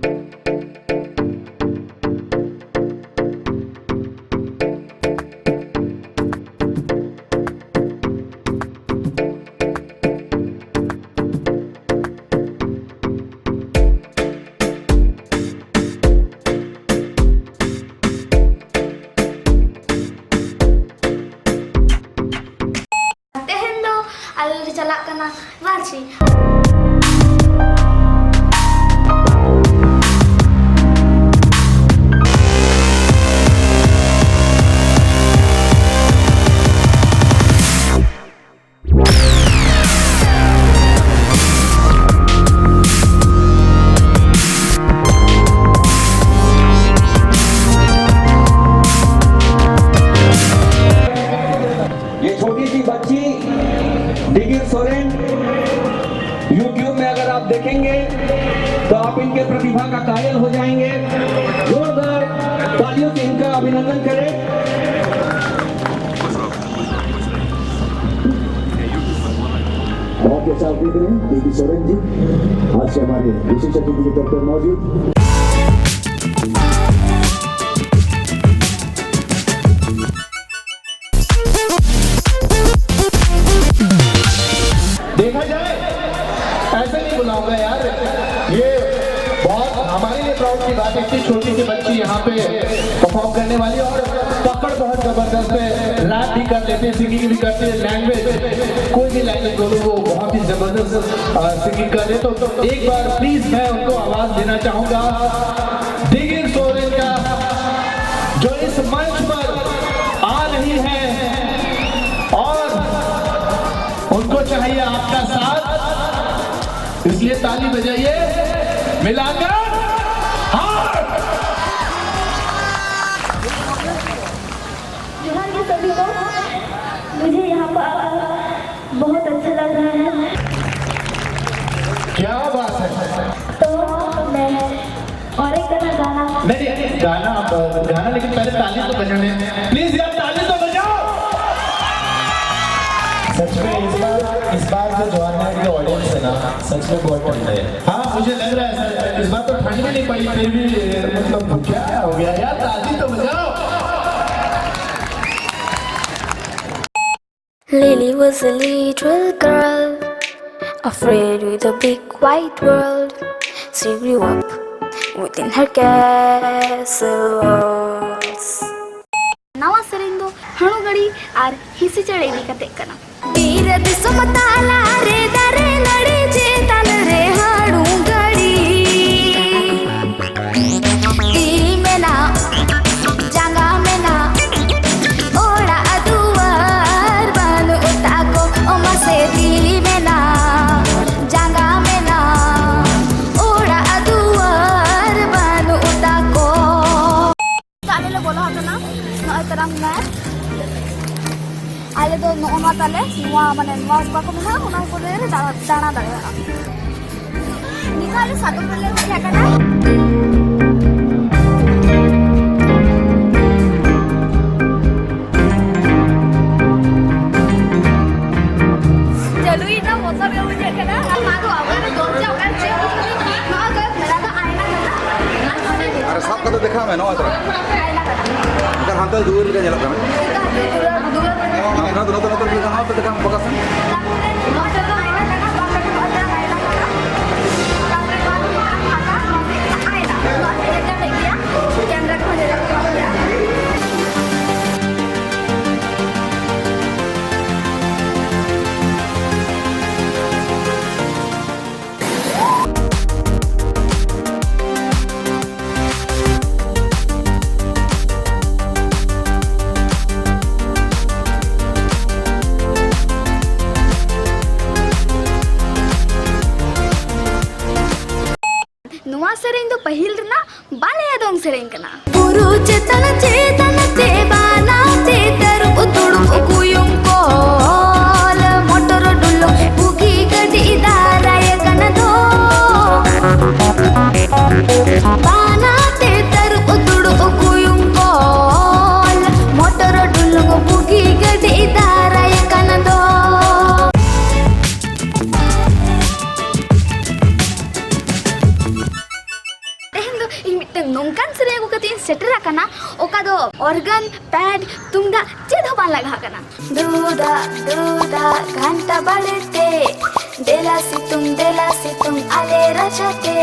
ᱛᱮᱦᱮᱧ ᱫᱚ ᱟᱞᱮ ᱞᱮ ᱪᱟᱞᱟᱜ ᱠᱟᱱᱟ ᱨᱟᱸᱪᱤ᱾ ये छोटी सी बच्ची डिगिर सोरेन, YouTube में अगर आप देखेंगे तो आप इनके प्रतिभा का कायल हो जाएंगे। जोरदार तालियों से इनका अभिनंदन करें। बहुत ही अच्छा आप देख रहे हैं डीबी सोरेन जी आज से हमारे विशेष अतिथि के तौर पर मौजूद। देखा जाए, ऐसे नहीं बुलाऊंगा यार। ये बहुत हमारे लिए प्राउड की बात है, इतनी छोटी सी बच्ची यहाँ पे परफॉर्म करने वाली है और पकड़ बहुत जबरदस्त है। रैप भी कर लेती है, सिंगिंग भी करती है, लैंग्वेज, कोई भी लैंग्वेज बोलो, वो बहुत ही जबरदस्त सिंगिंग कर रही है। तो एक बार प्लीज मैं उनको आवाज देना चाहूंगा, दिगिन सोरेन का, जो इस मंच पर आ रही है और उनको चाहिए आपका साथ, इसलिए ताली बजाइए मिलाकर। हाँ। जोहार के सभी को। मुझे यहाँ पर आकर बहुत अच्छा लग रहा है। क्या बात है। तो मैं और एक गाना गाना नहीं नहीं, गाना, गाना, लेकिन पहले ताली तो बजाने। प्लीज यार, ताली तो बजाओ। सच में इस बार, इस बार जो जवान के ऑडियंस है ना, सच में बहुत ठंडा है। हाँ, मुझे लग रहा है सर, इस बार तो ठंड भी नहीं पड़ी, फिर भी मतलब क्या हो गया यार, ताली तो बजाओ। Lily was a little girl, afraid with a big wide world. She grew up within her castle walls. ᱱᱟᱣᱟ ᱥᱮᱨᱮᱧ ᱫᱚ ᱦᱟᱹᱬᱩ ᱜᱟᱹᱲᱤ ᱟᱨ ᱦᱤᱸᱥᱤ ᱪᱮᱬᱮ ᱤᱫᱤ ᱠᱟᱛᱮ ᱠᱟᱱᱟ᱾ ᱵᱤᱨ ᱫᱤᱥᱚᱢ ᱛᱟᱞᱟ ᱨᱮ ᱫᱟᱨᱮ ᱱᱟᱹᱲᱤ ᱪᱮᱛᱟᱱ ᱨᱮ ᱦᱟᱹᱲᱩ ᱜᱟᱹᱲᱤ᱾ ᱛᱤ ᱢᱮᱱᱟᱜ, ᱡᱟᱸᱜᱟ ᱢᱮᱱᱟᱜ, ᱚᱲᱟᱜ ᱫᱩᱣᱟᱹᱨ ᱵᱟᱹᱱᱩᱜ ᱛᱟᱠᱚ᱾ ᱚ ᱢᱟᱥᱮ ᱛᱤ ᱢᱮᱱᱟᱜ, ᱡᱟᱸᱜᱟ ᱢᱮᱱᱟᱜ, ᱚᱲᱟᱜ ᱫᱩᱣᱟᱹᱨ ᱵᱟᱹᱱᱩᱜ ᱛᱟᱠᱚ᱾ ᱟᱞᱮ ᱞᱮ ᱵᱚᱞᱚ ᱟᱠᱟᱱᱟ ᱱᱚᱜᱼᱚᱭ ᱛᱟᱨᱟᱢ ᱜᱷᱟᱴ᱾ ᱟᱞᱮ ᱫᱚ ᱱᱚᱜᱼᱚ ᱱᱚᱣᱟ ᱛᱟᱞᱮ, ᱱᱚᱣᱟ ᱢᱟᱱᱮ ᱱᱚᱣᱟ ᱚᱠᱟ ᱠᱚ ᱢᱮᱱᱟᱜᱼᱟ, ᱚᱱᱟ ᱠᱚᱨᱮ ᱞᱮ ᱫᱟᱬᱟ ᱫᱟᱬᱟ ᱫᱟᱲᱮᱭᱟᱜᱼᱟ᱾ ᱱᱤᱛᱚᱜ ᱟᱞᱮ ᱥᱟᱫᱚᱢ ᱨᱮᱞᱮ ᱫᱮᱡ ᱟᱠᱟᱱᱟ᱾ ᱪᱟᱹᱞᱩᱭᱮᱱᱟ, ᱵᱚᱛᱚᱨ ᱜᱮ ᱵᱩᱡᱷᱟᱹᱜ ᱠᱟᱱᱟ᱾ ᱟᱨ ᱢᱟ ᱫᱚ ᱚᱠᱟᱨᱮ ᱫᱚᱨᱡᱟ, ᱚᱠᱟᱨᱮ ᱪᱮᱫ ᱦᱚᱸ ᱵᱟᱹᱱᱩᱜᱼᱟ᱾ ᱱᱚᱣᱟ ᱫᱚ ᱢᱮᱞᱟ ᱫᱚ ᱟᱭᱢᱟ ᱠᱟᱱᱟ᱾ ᱟᱨ ᱥᱟᱵ ᱠᱟᱛᱮ ᱫᱮᱠᱷᱟᱣ ᱢᱮ, ᱱᱚᱣᱟ ᱛᱚᱨᱟ᱾ ᱮᱱᱠᱷᱟᱱ ᱦᱟᱱᱛᱮ ᱫᱩᱣᱟᱹᱨ ᱞᱮᱠᱟ ᱧᱮᱞᱚᱜ ᱠᱟᱱᱟ᱾ ᱱᱚᱛᱮ, ᱱᱚᱛᱮ, ᱱᱚᱛᱮ, ᱱᱚᱛᱮ, ᱱᱚᱛᱮ, ᱱᱚᱛᱮ ᱫᱮᱠᱷᱟᱣ ᱢᱮ, ᱯᱷᱳᱠᱟᱥ ᱢᱮ᱾ ᱱᱚᱣᱟ ᱥᱮᱨᱮᱧ ᱫᱚ ᱯᱟᱹᱦᱤᱞ ᱨᱮᱱᱟᱜ ᱵᱟᱞᱟᱭᱟ ᱫᱚᱝ ᱥᱮᱨᱮᱧ ᱠᱟᱱᱟ᱾ ᱵᱩᱨᱩ ᱪᱮᱛᱟᱱ ᱪᱮᱛᱟᱱ ᱛᱮ ᱵᱟᱱᱟ ᱛᱮ ᱛᱟᱹᱨᱩᱵ ᱫᱩᱲᱩᱵ ᱠᱩᱭᱩᱝ ᱠᱚᱞ ᱢᱚᱴᱚᱨ ᱰᱩᱞᱩᱝ ᱵᱩᱜᱤ ᱜᱟᱹᱰᱤ ᱫᱟᱨᱟᱭ ᱠᱟᱱᱟ ᱫᱚ᱾ ᱵᱟᱱᱟ ᱛᱮ ᱛᱟᱹᱨᱩᱵ ᱫᱩᱲᱩᱵ ᱠᱩᱭᱩᱝ ᱠᱚᱞ ᱢᱚᱴᱚᱨ ᱰᱩᱞᱩᱝ ᱵᱩᱜᱤ ᱜᱟᱹᱰᱤ ᱫᱟᱨᱟᱭ ᱠᱟᱱᱟ ᱫᱚ᱾ ᱛᱮᱦᱮᱧ ᱫᱚ ᱤᱧ ᱢᱤᱫᱴᱟᱝ ᱱᱚᱝᱠᱟᱱ ᱥᱮᱨᱮᱧ ᱟᱹᱜᱩ ᱠᱟᱛᱮ ᱤᱧ ᱥᱮᱴᱮᱨ ᱟᱠᱟᱱᱟ, ᱚᱠᱟ ᱫᱚ ᱚᱨᱜᱟᱱ, ᱯᱮᱰ, ᱛᱩᱢᱫᱟᱜ ᱪᱮᱫ ᱦᱚᱸ ᱵᱟᱝ ᱞᱟᱜᱟᱜ ᱠᱟᱱᱟ᱾ ᱫᱩᱫᱟ ᱫᱩᱫᱟ ᱜᱷᱟᱱᱴᱟ ᱵᱟᱲᱮᱛᱮ, ᱫᱮᱞᱟ ᱥᱤᱛᱩᱝ ᱫᱮᱞᱟ ᱥᱤᱛᱩᱝ ᱟᱞᱮ ᱨᱟᱪᱟᱛᱮ᱾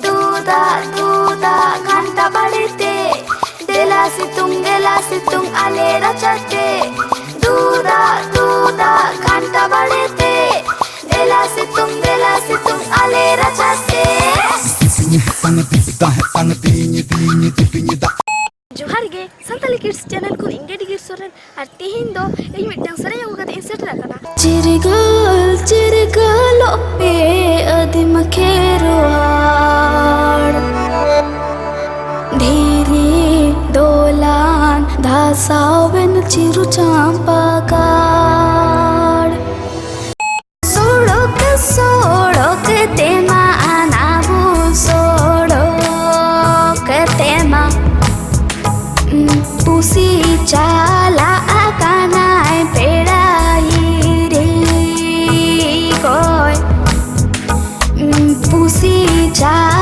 ᱫᱩᱫᱟ ᱫᱩᱫᱟ ᱜᱷᱟᱱᱴᱟ ᱵᱟᱲᱮᱛᱮ, ᱫᱮᱞᱟ ᱥᱤᱛᱩᱝ ᱫᱮᱞᱟ ᱥᱤᱛᱩᱝ ᱟᱞᱮ ᱨᱟᱪᱟᱛᱮ᱾ ᱫᱩᱫᱟ ᱫᱩᱫᱟ ᱜᱷᱟᱱᱴᱟ ᱵᱟᱲᱮᱛᱮ, ᱫᱮᱞᱟ ᱥᱤᱛᱩᱝ ᱫᱮᱞᱟ ᱥᱤᱛᱩᱝ ᱟᱞᱮ ᱨᱟᱪᱟᱛᱮ᱾ ᱡᱚᱦᱟᱨ ᱜᱮ, ᱥᱟᱱᱛᱟᱞᱤ ᱠᱤᱰᱥ ᱪᱮᱱᱮᱞ ᱠᱷᱚᱱ ᱤᱧ ᱜᱮ ᱰᱤᱜᱤᱨ ᱥᱚᱨᱮᱱ, ᱟᱨ ᱛᱮᱦᱮᱧ ᱫᱚ ᱤᱧ ᱢᱤᱫᱴᱟᱝ ᱥᱮᱨᱮᱧ ᱟᱹᱜᱩ ᱠᱟᱛᱮ ᱤᱧ ᱥᱮᱴᱮᱨ ᱟᱠᱟᱱᱟ᱾ ᱪᱤᱨᱜᱟᱹᱞ ᱪᱤᱨᱜᱟᱹᱞᱚᱜ ᱯᱮ ᱟᱹᱫᱤᱢ ᱠᱷᱮᱨᱣᱟᱲ, ᱫᱷᱤᱨᱤ ᱫᱚᱞᱟᱱ ᱫᱷᱟᱥᱟᱣᱮᱱ ᱪᱤᱨᱩ ᱪᱟᱢᱯᱟ ᱜᱟᱲ᱾ ᱥᱚᱲᱚᱠ ᱥᱚᱲᱚᱠ ᱛᱮᱢᱟ ᱟᱱᱟᱵᱩ ᱥᱚᱲᱚᱠ ᱛᱮᱢᱟ ᱯᱩᱥᱤ ᱪᱟᱞᱟᱜ ᱠᱟᱱᱟᱭ ᱯᱮᱲᱟ ᱦᱤᱨᱤ ᱠᱚᱭ᱾ ᱯᱩᱥᱤ ᱪᱟᱞᱟᱜ